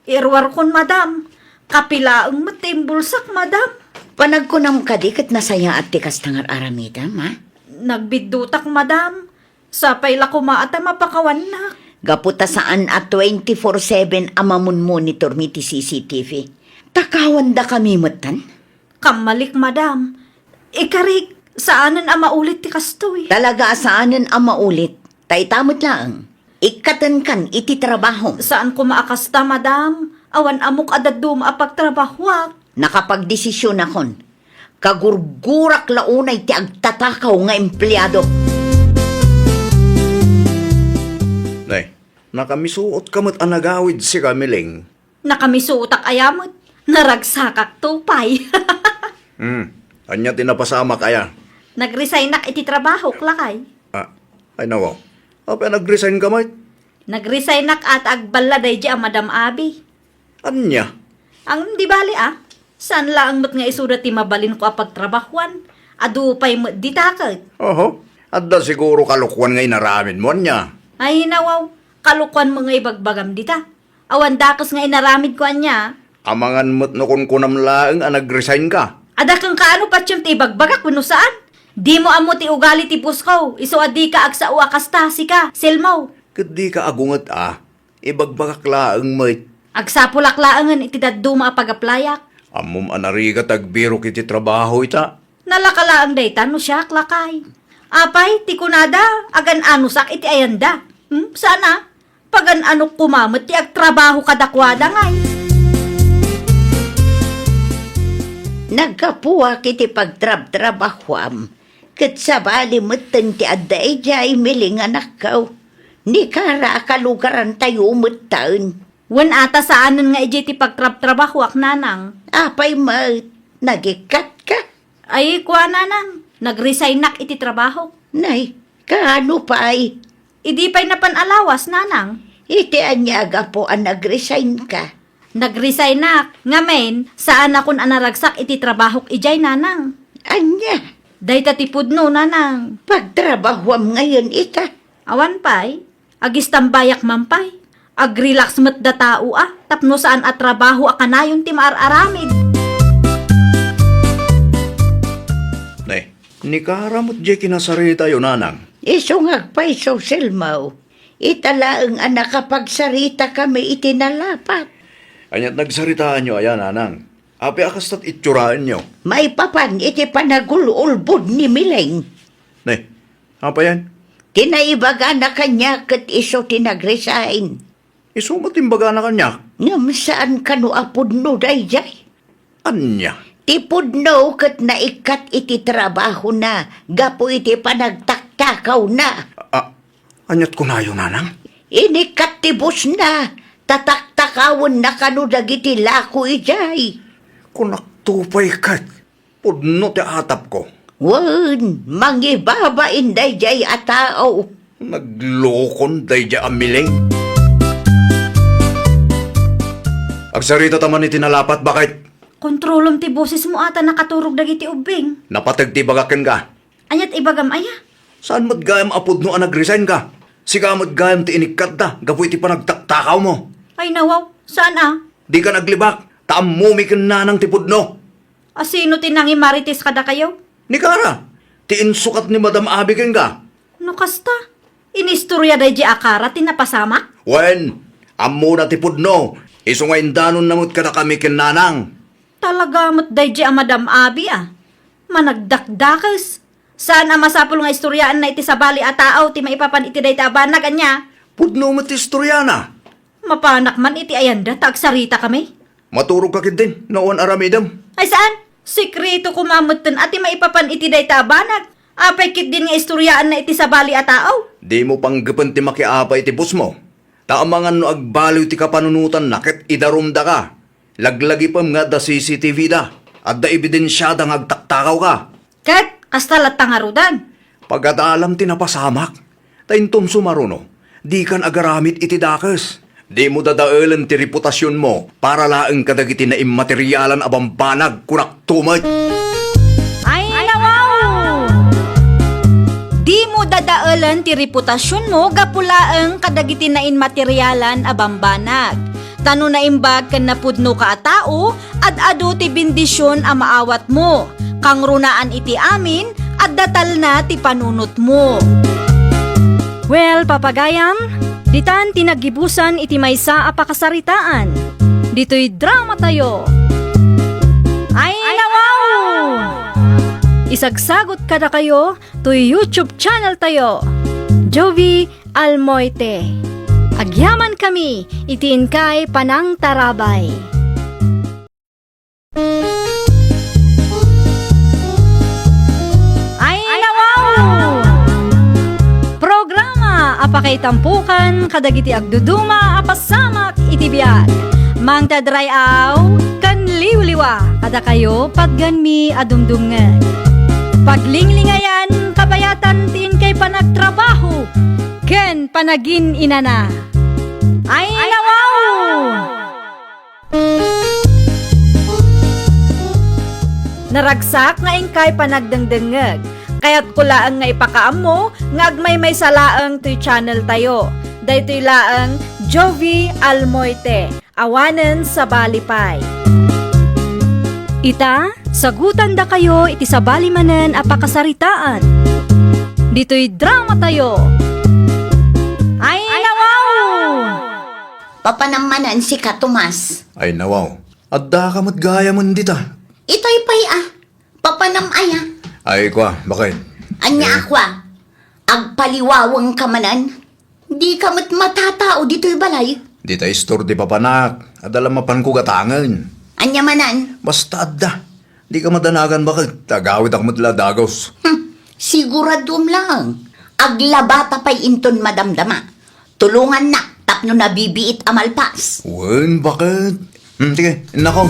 Iruarkon, madam. Kapilaeng met ti imbulsak, madam. Panagkunam kadi ket nasayaat ti kasta nga ar-aramidem, ha? Nagbiddutak, madam. Sapay la koma a ta mapakawannak. Gapu ta saan a twenty-four seven a mamunmonitor mi ti C C T V. Takawandakami metten? Kammalik, madam. Ikarik, saanen a maulit ti kastoy. Talaga a saanen a maulit. Ta ita met laeng, ikkatenkan iti trabahom. Saan koma a kasta, madam. Awan ammok a dadduma a pagtrabahoak. Nakapagdesisionakon. Kagurgurak la unay ti agtatakaw nga empleado. Nay, nakamisuotka met a nagawid sika, Miling. Nakamisuotak aya met. Naragsakakto pay. Hmm. Ania ti napasamak aya? Nagresignak iti trabahok, lakay. Ah, ay, nawaw. Apay a nagresign ka met? Nagresignak a ta agballa daydi a Madam Abi. Ania? Ang di bali, ah. Saan laeng met nga isuda ti mabalinko a pagtrabahuan. Adu pay met dita ket. Oho. Adda siguro kalokuan nga inaramidmo, ania? Ay, nawaw. Kalokuan met nga ibagbagam dita. Awan dakes nga inaramidko ania. Amangan met no kunkunam laeng a nagresign ka. Adda kenka ano patiem ti ibagbagak wenno saan? Dimo ammo ti ugali ti boss ko, isu a dika agsao a kasta, sika, Selmo. Ket dika agunget a, ibagbagak laeng met. Agsapulak laengen iti dadduma a pag-applyak. Ammom a narigat agbirok iti trabaho ita. Nalaka laeng dayta no siak, lakay. Apay, ti kunada, agan-anosak iti ayanda. Hmm, saan a? Pagan-anok koma met ti agtrabaho kadakuada ngay. Naggapuak iti pagtrabtrabahoam, ket sabali metten ti adda idiay Miling a nakkaw. Ni Kara a kalugarantayo metten. Wen a ta saanen nga idiay ti pagtrabtrabahoak, nanang. Apay met, nagikkatka? Ay, kua, nanang, nagresignak iti trabahok. Nay, kaano pay? Idi pay napan a lawas, nanang. Iti ania a gapu a nagresign-ka? Nagresignak, ngamin, saanakon a naragsak iti trabahok idiay, nanang. Ania? Dayta ti pudno, nanang. Pagtrabahoam ngayen ita? Awan pay. Agistambayak man pay. Agrelax met da tao a, tapno saan a trabaho a kanayon ti maar-aramid. Nay, ni Kara met diay kinasaritayo, nanang. Isu nga agpayso, Selmo. Ita laeng a nakapagsaritakami iti nalapat. Aniat nagsaritaanyo aya, nanang? Apay a kasta't itsuraenyo? Maipapan iti panagul-ulbod ni Miling. Nay, apayan? Ti naibagana kaniak ket isu ti nagresign. Isu met imbagana kaniak? Ngem saan kano a pudno daydiay? Ania? Ti pudno ket naikkat iti trabahona gapu iti panagtaktakawna. A-, ania't kunayo, nanang? Inikkat ti busna, ta taktakawenna kano dagiti lako idiay. Kunakto pay ket, pudno ti atapko. Wen, mangibabain daydiay a tao. Naglokon daydiay a miling. Agsarita ta man iti nalapat, baket. Kontrolem ti bosesmo a ta nakaturog dagiti ubbing. Napateg ti ibagak kenka. Ania't ibagam aya? Saan met gayam a pudno a nag-resignka? Sika met gayam ti inikkatda gapu iti panagtaktakawmo. Ay, nawaw, saan a? Dika naglibak, ta ammomi ken nanang ti pudno. A sino ti nangimarites kadakayo? Ni Kara, ti insukat ni Madam Abi kenka. No kasta, inistorya daydiay a Kara ti napasamak? Wen, ammona ti pudno, isu nga indanonna met kadakami ken nanang. Talaga met daydiay a Madam Abi a. Managdakdakes. Saan a masapul nga istoryaanna iti sabali a tao ti maipapan iti dayta a banag, ania? Pudno met ti istoriana. Mapanak man iti ayanda ta agsaritakami. Maturogka ketdin no awan aramidem. Ay saan? Sekreto koma metten a ti maipapan iti dayta a banag. Apay ketdin nga istoryaanna iti sabali a tao? Dimo panggepen ti makiapa iti bosmo. Ta amangan no agbaliw ti kapanunotanna ket idarumdaka. Laglagipem nga adda C C T V da. Adda ebidensiada nga agtaktakawka. Ket kasta latta ngaruden. Pagadalam ti napasamak. Ta inton sumaruno, dikan agaramid iti dakes. Dimo dadaelen ti reputasionmo para laeng kadagiti naimmaterialan a bambanag, kunak tumet. Ay, nawaw! Dimo dadaelen ti reputasionmo gapu laeng kadagiti nainmaterialan a bambanag. Ta no naimbag ken napudnoka a tao, ad-adu ti bendision a maawatmo. Kangrunaan iti amin, adda talna ti panunotmo. Well, papagayam, ditan ti naggibusan iti maysa a pakasaritaan. Ditoy drama tayo. Ay, nawaw! Isagsagot kadakayo toy YouTube channel tayo, Jovi Almoite. Agyaman kami iti inkay panangtarabay. Ay, nawaw! Programa a pakaitampokan kadagiti agduduma a pasamak iti biag. Mangted ray-aw ken liwliwa kadakayo patgenmi a dumdumngeg. Paglinglingayan, kabayatan ti inkay panagtrabaho ken panagin-inana. Ay, nawaw! Naragsak nga inkay panagdengdengngeg. Kayatko laeng nga ipakaammo nga agmaymaysa laeng toy channel tayo. Daytoy laeng Jovi Almoite, awanen sabali pay. Ita, sagutandakayo iti sabali manen a pakasaritaan. Ditoy drama tayo. Ay, nawaw! Papanam manen sika, Tomas. Ay, nawaw. Addaka met gayamen dita. Itay pay a. Papanam aya. Ay, kua, baket? Ania a kua? Agpaliwawengka manen? Dika met matatao ditoy balay. Dita istor ti papanak. Adda la mapanko gatangen. Ania manen? Basta adda. Dika madanagan, baket, ta agawidak met la dagus. Hmm, siguraduem laeng. Aglabata pay inton madamdama. Tulongannak tapno nabibiit a malpas. Wen, baket. Hmm, sige, innakon.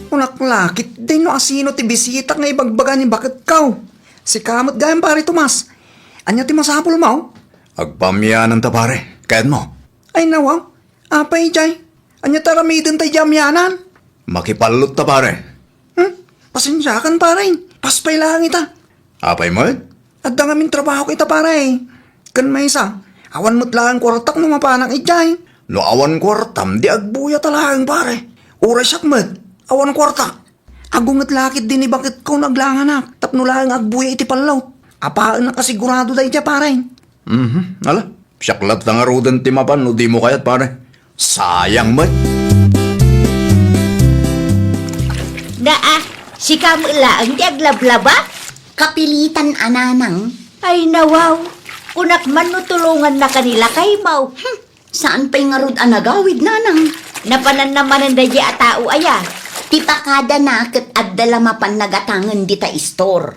Kunak la ketdi no asino ti bisita nga ibagbaga ni baketko. Sika met gayam, Pare Tomas. Ania ti masapulmo? Agpaamiananta, pare. Kayatmo? Ay, nawaw. Apay idiay? Ania ti aramidenta idiay amianan? Makipallot ta, pare. Hmm? Pasensiakan, pare. Pas pay laeng ita. Apay met? Adda ngamin trabahok ita, pare. Ken maysa, awan met laeng kuartak no mapanak idiay. No awan kuartam, di agbuyata laeng, pare. Uray siak met, awan kuartak. Agunget la ketdi ni baketko no aglanganak tapno laeng agbuya iti pallot. Apaen a kasigurado daydiay, pare. Mhm. Ala, siak latta ngaruden ti mapan no dimo kayat, pare. Sayang met. Naa, sika met laeng ti aglablaba? Kapilitan a, nanang. Ay, nawaw. Kunak man no tulongannaka ni lakaymo. Hmm. Saan pay ngarud a nagawid, nanang? Napananna manen daydi a tao aya? Ti pakadana ket adda la mapan nagatangen dita istor.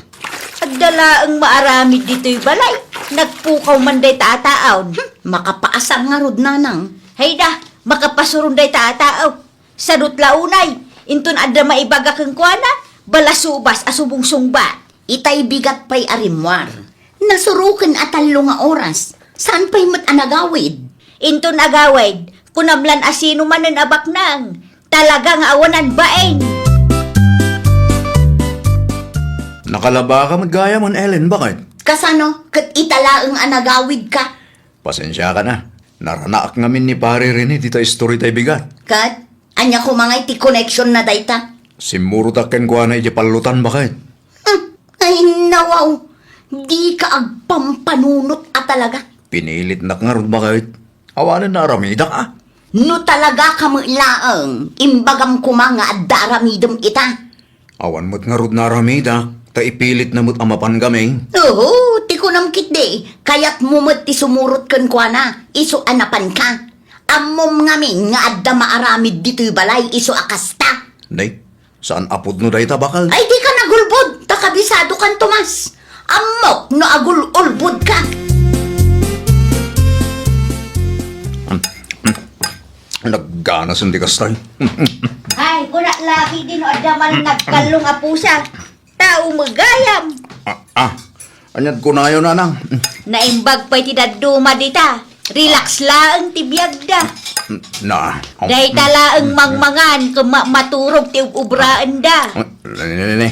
Adda laeng maaramid ditoy balay. Nagpukaw man dayta a taaw. Hmm, makapaasar ngarud, nanang. Hayda, makapasuron dayta a taaw. Sadut la unay, inton adda maibaga kenkuana, balasubas a subungsungbat. Itay bigat pay a rimmuar. Nasuroken a tallo nga oras. Saan pay met a nagawid? Inton agawid, kunam lan a sino manen a baknang. Talaga nga awanan bain. Nakalabaka met gayam, Ellen, baket? Kasano? Ket ita laeng a nagawidka? Pasensiakan a. Naranaak ngamin ni Pare Rene dita istorya tay bigat. Ket? Ania koma ngay ti koneksionna dayta? Simmurotak kenkuana idiay pallutan, baket. Hmm, ay, nawaw. Dika agpampanunot a talaga. Pinilitnak ngarud, baket. Awanen naaramidak a. No talaga ka met laeng, imbagam koma nga adda aramidem ita. Awan met ngarud naaramidak, ta ipilitna met a mapan kami. Oho, ti kunam ketdi, kayatmo met ti sumurot kenkuana, isu a napanka. Ammom ngamin nga adda maaramid ditoy balay isu a kasta. Nay, saan a pudno dayta, baket? Ay, dika nagulbod, ta kabisadokan, Tomas. Ammok no agul-ulbodka. Nagganasen ti kasta. Ay, kunak lagi di no adda man nagkallong a pusa. Tao met gayam. Ah, ah. Ania't kunayo, nanang? Naimbag pay ti dadduma dita. Relax laeng ti biagda. Na. Dayta laeng mangmangan ken ma-, maturog ti ub-ubraenda. Ah, ne, ne, ne, ne.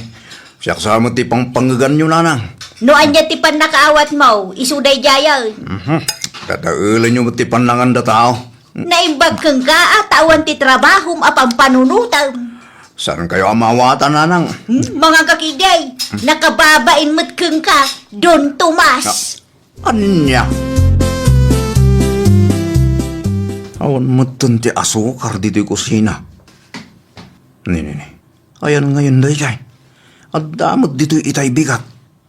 Siak sa met ti pangpangeganyo, nanang. No ania ti pannakaawatmo, isu daydiayen. Mhm. Kadaelenyo met ti pannanganda tao. Naimbag kenka a ta awan ti trabahom a pampanunotem. Saankayo a maawatan, nanang? Hmm, manganka ketdi. Nakababain met kenka, Don Tomas. Ah, ania? Awan metten ti asukar ditoy kusina. Ni, ni, ni. Ayan ngayon daydiay. Adda met ditoy itay bigat.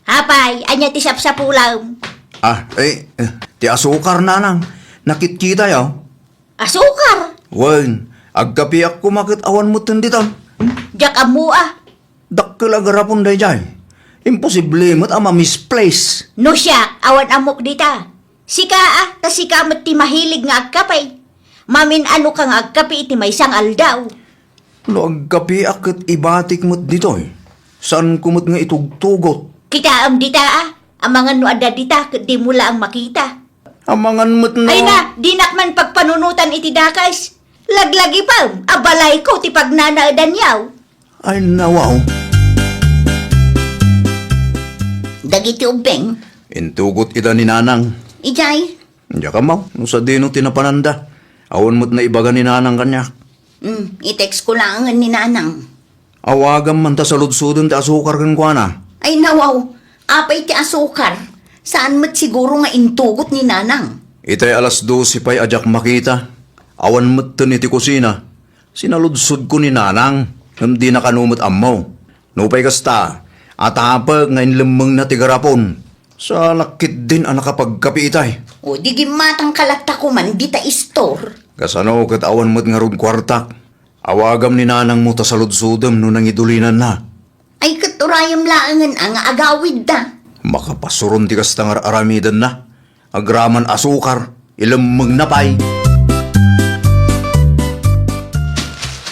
Apay, ania ti sapsapulem? Ah, eh, eh, ti asukar, nanang. Nakitkitayo. Asukar? Wen, agkapiak koma ket awan metten dita. Hmm? Diak ammo a. Dakkel a garapon daydiay. Imposible met a ma-misplace. No siak, awan ammok dita. Sika a, ta sika met ti mahilig nga agkape. Mamin-anoka nga agkape iti maysa nga aldaw. No agkapiak ket ibatik met ditoy, saanko met nga itugtugot. Kitaem dita a, amangan no adda dita ket dimo laeng makita. Amangan met no... Ay na, dinak man pagpanunotan iti dakes. Laglagipem a balayko ti pagnanaedanyo. Ay, nawaw. Dagiti ubbing? Intugot ida ni Nanang. Idiay? Diak ammo, no sadino ti napananda. Awan met naibaga ni Nanang kaniak. Hmm, i-text ko laengen ni Nanang. Awagam man ta saludsodem ti asukar kenkuana. Ay, nawaw. Apay ti asukar? Saan met siguro nga intugot ni Nanang? Itay alas dose pay a diak makita. Awan metten iti kusina. Sinaludsodko ni Nanang, ngem dina kano met ammo. Nupay kasta, atapek nga inlemmengna ti garapon. Saanak ketdin a nakapagkape itay. O, di gimmatangka latta koman dita istor. Kasano ket awan met ngarud kuartak? Awagam ni Nanangmo ta saludsodem no nangidulinanna. Ay, ket urayem laengen a nga agawidda. Makapasuron ti kasta nga ar-aramidenna. Agraman asukar, ilemmengna pay.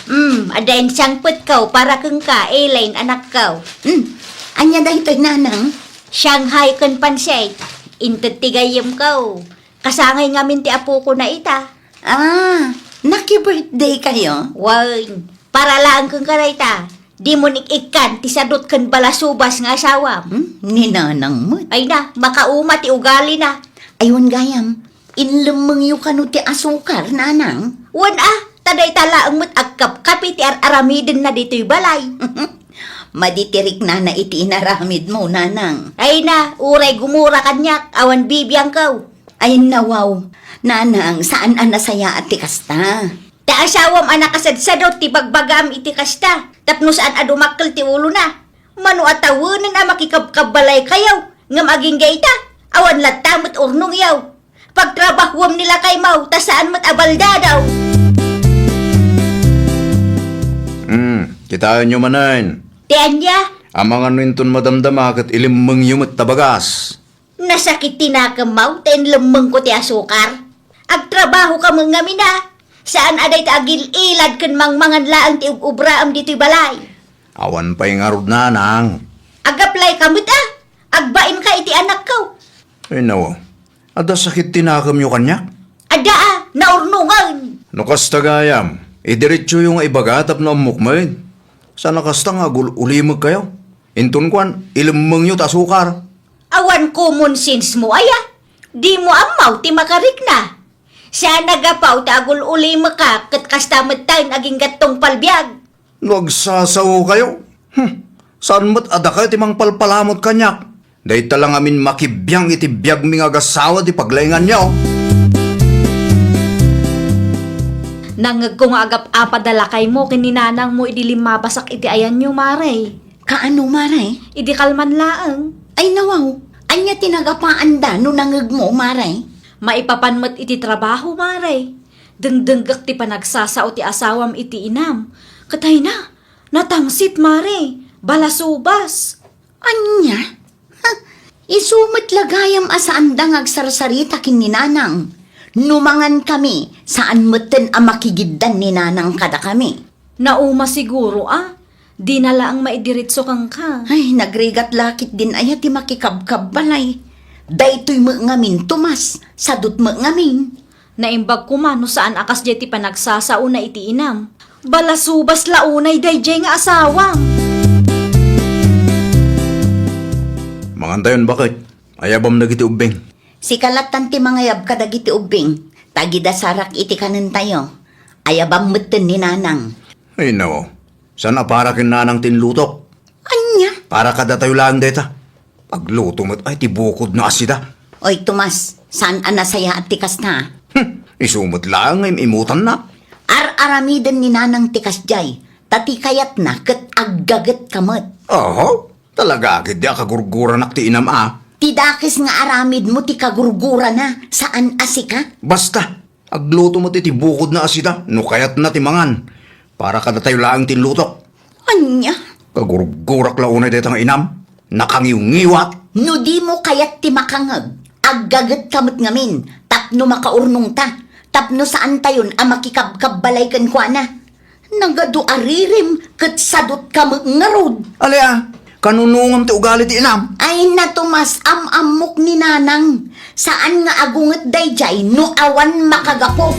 Hmm, adda insangpetko para kenka, Elaine, anakko. Hmm, ania daytoy, Nanang? Shanghai ken pancit. Inted ti gayyemko. Kasangay ngamin ti apokona ita. Ah, naki-birthday kayo? Wen, para laeng kenka dayta. Dimon ik-ikkan ti sadut ken balasubas nga asawam. Hmm? Ni Nanang met. Ay na, makauma ti ugalina. Ay, wen gayam, inlemmengyo kano ti asukar, Nanang? Wen a, ta dayta laeng met agkapkapi ti ar-aramidenna ditoy balay. Madi ti riknana iti inaramidmo, Nanang. Ay na, uray gumura kaniak, awan bibiangko. Ay, nawaw. Nanang, saan a nasayaat ti kasta. Ta asawam a nakasadsadot ti bagbagam iti kasta, tapno saan a dumakkel ti ulona. Mano a tawenen a makikabkabbalaykayo, ngem agingga ita, awan latta met urnongyo. Pagtrabahuam ni lakaymo, ta saan met a baldadaw. Kitaenyo manen. Ti ania? Amangan no inton madamdama ket ilemmengyo met ta bagas. Nasakit ti nakemmo ta inlemmengko ti asukar. Agtrabahoka met ngamin a. Saan a dayta agil-ilad ken mangmangan laeng ti ug-ubraem ditoy balay. Awan pay ngarud, nanang. Agaplayka met a. Agbainka iti anakko. Ay, nawa. Adda sakit ti nakemyo kaniak? Adda a, naurnongen. No kasta gayam, idiretsoyo nga ibaga tapno ammok met. Saan a kasta nga agul-ulimekkayo. Inton kuan, ilemmengyo ta asukar. Awan common sense mo aya. Dimo ammo ti makarikna. Saan a gapu ta agul-ulimekka ket kasta metten aginggattong palbiag. No agsasaokayo, hmm, saan met a dakayo ti mangpalpalamut kaniak? Dayta la ngamin makibiang iti biagmi nga agasawa ti paglainganyo. Nangngegko nga agap-apa da lakaymo ken ni nanangmo idi limmabasak iti ayanyo, Mare. Kaano, Mare? Idi kalman laeng. Ay, nawaw. Ania ti nagapaanda no nangngegmo, Mare? Maipapan met iti trabaho, Mare. Dengdenggek ti panagsasao ti asawam iti inam. Ket ay na, natangsit, Mare. Balasubas. Ania? Ha? Isu met la gayam a saanda nga agsarsarita ken ni nanang. No mangankami, saan metten a makigiddan ni nanang kadakami. Nauma siguro a. Dina laeng maidiretso kenka. Ay, nagrigat la ketdin aya ti makikabkabbalay. Daytoy met ngamin, Tomas, sadut met ngamin. Naimbag koma no saan a kasdiay ti panagsasaona iti inam. Balasubas la unay daydiay nga asawam. Mangantayon, baket. Ayabam dagiti ubbing. Sika lattan ti mangayab kadagiti ubbing, ta agidasarak iti kanentayo. Ayabam metten ni nanang. Ay, nao. Saan a para ken nanang ti inlutok? Ania? Para kadatayo laeng dayta. Agluto met ay ti bukod no asida. Oy, Tomas, saan a nasayaat ti kasta? Hmm, isu met laeng nga im-imutanna. Ar-aramiden ni nanang ti kasdiay, ta ti kayatna ket aggagetka met. Oho, talaga ketdi a kagurguranak ti inam a. Ti dakes nga aramidmo ti kagurgurana, saan a sika? Basta, agluto met iti bukod no asida, no kayatna ti mangan. Para kadatayo laeng ti inlutok. Ania? Kagurgurak la unay dayta nga inam. Nakangiwngiwat. No dimo kayat ti makangeg, aggagetka met ngamin tapno makaurnongta, tapno saantayon a makikabkabbalay kenkuana. Nagadu a ririm ket sadutka met ngarud. Alia, kanunongam ti ugali ti inam. Ay na, Tomas, am-ammok ni nanang. Saan nga agunget daydiay no awan makagapu.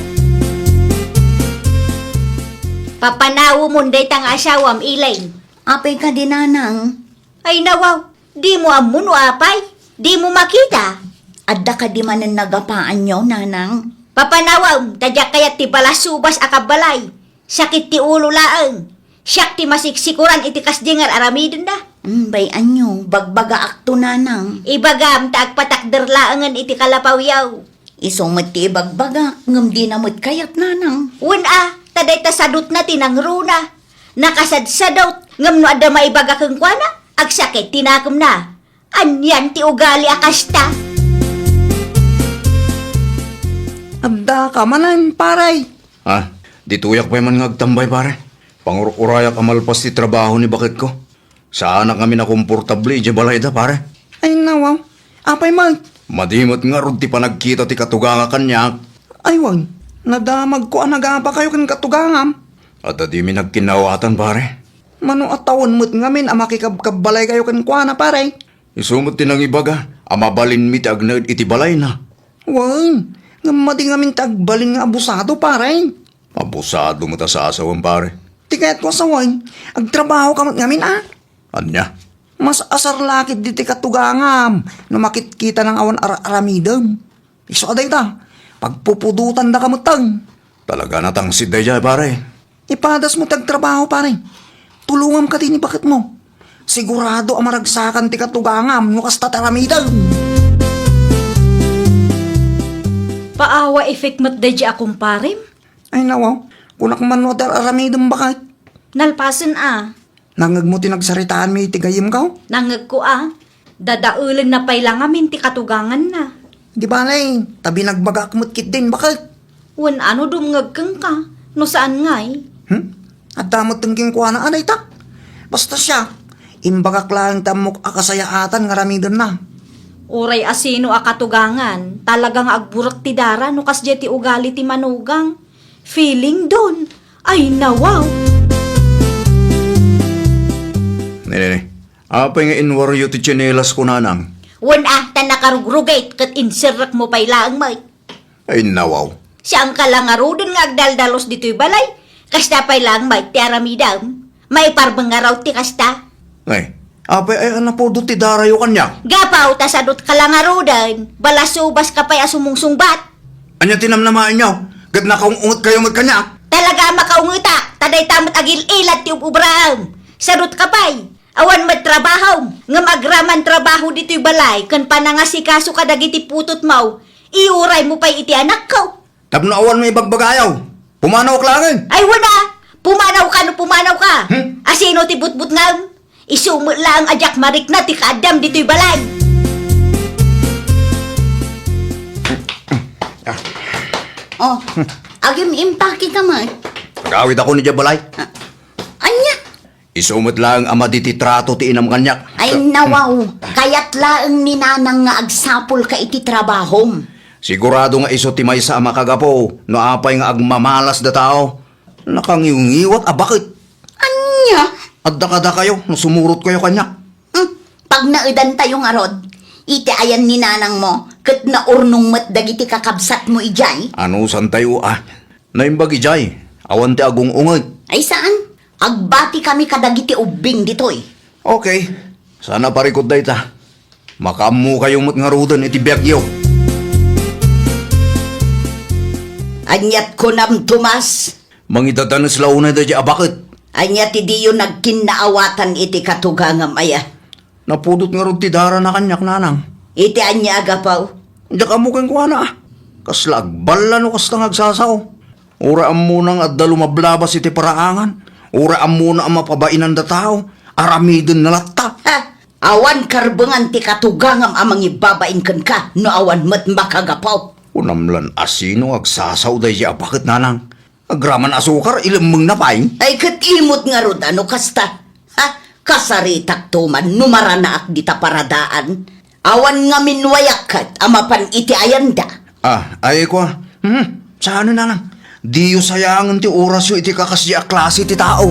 Papanawemon dayta nga asawam, Elaine. Apay kadi, nanang? Ay, nawaw, dimo ammo no apay? Dimo makita? Adda kadi manen nagapaanyo, nanang? Papanawem, ta diak kayat ti balasubas a kabbalay. Sakit ti ulo laeng. Siak ti masiksikuran iti kasdi nga ar-aramidenda. Mm, bay-anyo, bagbagaakto, nanang. Ibagam ta agpatakder laengen iti kalapawyo. Isu met ti ibagbagak, ngem dina met kayat, nanang. Wen a, ta dayta sadutna ti nangruna. Nakasadsadut, ngem no adda maibaga kenkuana, agsakit ti nakemna. Anian ti ugali a kasta? Addaka manen, pare. Ah, ditoyak pay man nga agtambay, pare. Pangur-urayak a malpas ti trabaho ni baketko. Saanak ngamin a komportable idiay balayda, pare. Ay, nawaw. Apay met? Madi met ngarud ti panagkita ti katuganga kaniak. Ay, wen. Nadamagko a nagapakayo ken katugangam. Adda dimi nagkinnawatan, pare. Mano a tawen met ngamin a makikabkabbalaykayo kenkuana, pare? Isu met ti nangibaga a mabalinmi ti agnaed iti balayna. Wen, ngem madi ngamin ti agbalin nga abusado, pare. Abusado met a sasawem, pare. Ti kayatko a sawen, agtrabahoka met ngamin, a? Ania? Mas asar la ketdi ti katugangam no makitkitana nga awan ar-aramidem. Isu a dayta, pagpupudotandaka metten. Talaga natangsit daydiay, pare. Ipadas mo ti agtrabaho, pare. Tulongam kadi ni baketmo. Sigurado a maragsakan ti katugangam no kasta ti aramidem. Paawa effect met daydiay a kumparem? Ay, nawaw. Kunak man no adda ar-aramidem, baket. Nalpasen a. Nangngegmo ti nagsaritaanmi iti gayyemko? Nangngegko a. Dadaelenna pay la ngamin ti katuganganna. Di bale, ta binagbagak met ketdin, baket. Wen a no dumngeg kenka, no saan ngay? Hmm? Adda met kenkuana a dayta. Basta siak, imbagak laeng ti ammok a kasayaatan nga aramidenna. Uray asino a katugangan, talaga nga agburek ti dara no kasdiay ti ugali ti manugang. Feeling don. Ay, nawaw. Ne, ne, ne. Apay nga inwaryo ti tsinelas ko, nanang? Wen a, ta nakarugrugit ket inserrekmo pay laeng met. Ay, nawaw. Saanka la ngaruden nga agdaldalus ditoy balay? Kasta pay laeng met ti aramidem. Maiparbeng ngarud ti kasta. Ay, apay aya a napudot ti darayo kaniak? Gapu ta sadutka la ngaruden, balasubas ka pay a sumungsungbat. Ania ti namnamaenyo? Ket nakaung-ungetkayo met kaniak? Talaga a makaungetak, ta dayta met agil-ilad ti ub-ubraem. Sadutka pay. Awan met trabahom, ngem agraman trabaho ditoy balay ken panangasikaso kadagiti putotmo, iuraymo pay iti anakko. Tapno awan maibagbagayo, pumanawak laengen. Ay, wen a, pumanawka no pumanawka. Hmm? Asino ti butbutngem? Isu met laeng a diak marikna ti kaaddam ditoy balay. Oh, agim-impake ka met. Agawidakon idiay balay. Ah, ania? Isu met laeng a madi ti trato ti inam kaniak. Ay, nawaw, kayat laeng ni nanang nga agsapulka iti trabahom. Sigurado nga isu ti maysa a makagapu no apay nga agmamalas da tao. Nakangiwngiwat a baket. Ania? Adda kadakayo no sumurotkayo kaniak. Hmm, pagnaedantayo ngarud, iti ayan ni nanangmo, ket naurnong met dagiti kakabsatmo idiay. Anusantayo a? Naimbag idiay, awan ti agung-unget. Ay saan? Agbatikami kadagiti ubbing ditoy. Okay. Saan a parikut dayta. Makaammokayo met ngaruden iti biagyo. Aniat kunam, Tomas? Mangidadanes la unay daydiay a baket. Ania ti diyo nagkinnaawatan iti katugangam aya? Napudot ngarud ti darana kaniak, nanang. Iti ania a gapu? Diak ammo kenkuana. Kasla agballa no kasta nga agsasao. Uray ammona nga adda lumablabas iti paraangan. Uray ammona a mapabainanda tao. Aramidenna latta. Ha? Awan karbengan ti katugangam a mangibabain kenka no awan met makagapu. Kunam lan asino nga agsasao daydiay a baket, nanang. Agraman asukar, ilemmengna pay. Ay, ket imot ngarud a no kasta. Ha? Kasaritakto man no maranaak dita paradaan. Awan ngamin wayak ket a mapan iti ayanda. Ah, ay, kua. Hmm, saan, nanang? Diyo sayangen ti orasyo iti kakasdi a klase ti tao.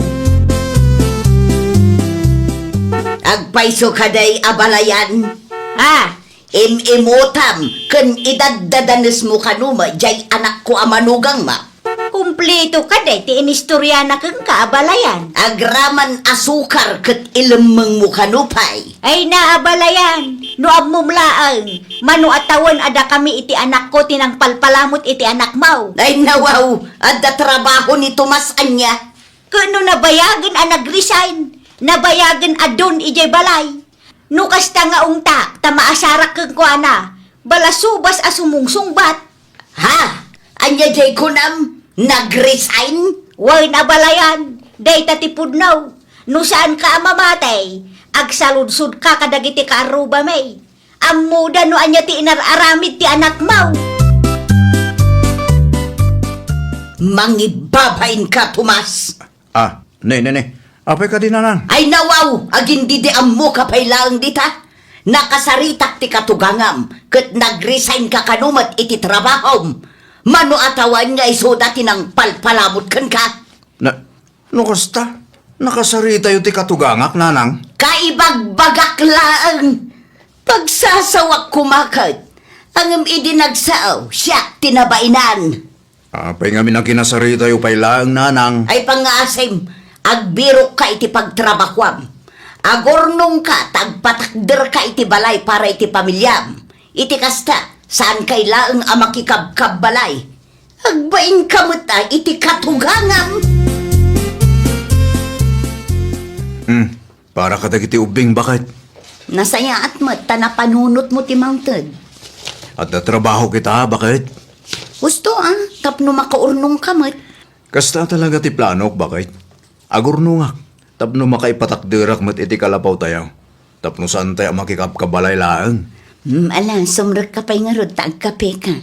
Agpayso kadi, abalayan. Ah, Im-imutam ken idaddadanesmo kano met diay anakko a manugangma. Kumplito kadi ti inistoriana kenka, abalayan. Agraman asukar ket ilemmengmo kano pay. Ay na, abalayan, no ammom laeng, mano a tawen a dakami iti anakko ti nangpalpalamut iti anakmo. Ay nawaw, adda trabaho ni Tomas ania? Ket no nabayagen a nag-resign, nabayagen a don idiay balay. No kasta nga ungta ta maasarak kenkuana, balasubas a sumungsungbat. Ha? Ania diay kunam? Nag-resign? Wen, abalayan, dayta ti pudno. No saanka a mamati, agsaludsodka kadagiti kaarrubami. Ammoda no ania ti inar-aramid ti anakmo. Mangibabainka, Tomas. Ah, ne, ne, ne. Apay kadi, nanang? Ay nawaw, agin didi ammoka pay laeng dita. Nakasaritak ti katugangam, ket nag-resignka kano met iti trabahom. Mano a tawen nga isuda ti nangpalpalamut kenka? Na, no kasta, nakasaritayo ti katugangak, nanang? Kaibagbagak laeng. Pagsasawak koma ket, ngem idi nagsao, siak ti nabainan. Apay ngamin a kinasaritayo pay laeng, nanang? Ay pangngaasim, agbirokka iti pagtrabahuam. Agurnongka ta agpatakderka iti balay para iti pamiliam. Iti kasta, saanka laeng a makikabkabbalay. Agbainka met a iti katugangam. Hmm. Para kadagiti ubbing, baket. Nasayaat met ta napanunotmo ti mangted. Adda trabaho kita, baket. Husto a, tapno makaurnongka met. Kasta talaga ti planok, baket. Agurnongak, tapno makaipatakderak met iti kalapawtayo. Tapno saantayo a makikabkabbalay laeng. Hmm, ala, sumrekka pay ngarud ta agkapeka.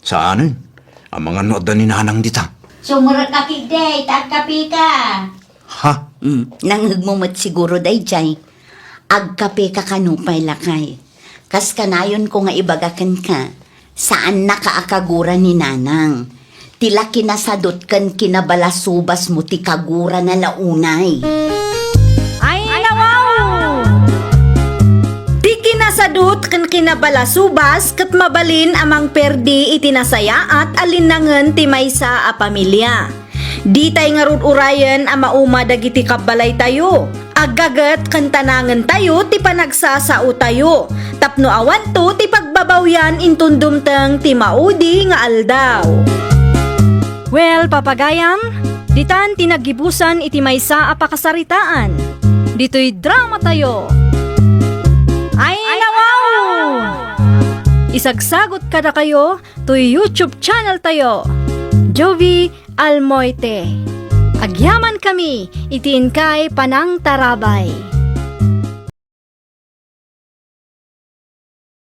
Saanen? Amangan no adda ni nanang dita. Sumrekka ketdi ta agkapeka. Hmm, nangngegmo met siguro daydiay. Agkapeka kano pay, lakay. Kas kanayonko nga ibaga kenka, saannaka a kagura ni Nanang. Ti la kinasadut ken kinabalasubasmo ti kagurana la unay. Ay, nawaw! Ti kinasadut ken kinabalasubas ket mabalin a mangperdi iti nasayaat a linnangen ti maysa a pamilia. Ditay ngarud urayen a mauma dagiti kabbalaytayo. Aggaget ken tanangentayo ti panagsasaotayo tapno awanto ti pagbabawyan inton dumteng ti maudi nga aldaw. Well, papagayam, ditan ti naggibusan iti maysa a pakasaritaan. Ditoy dramatayo. Ay, nawaw! Isagsagot kadakayo toy YouTube channel tayo, Jovie Almoite. Agyaman kami iti inkay panangtarabay.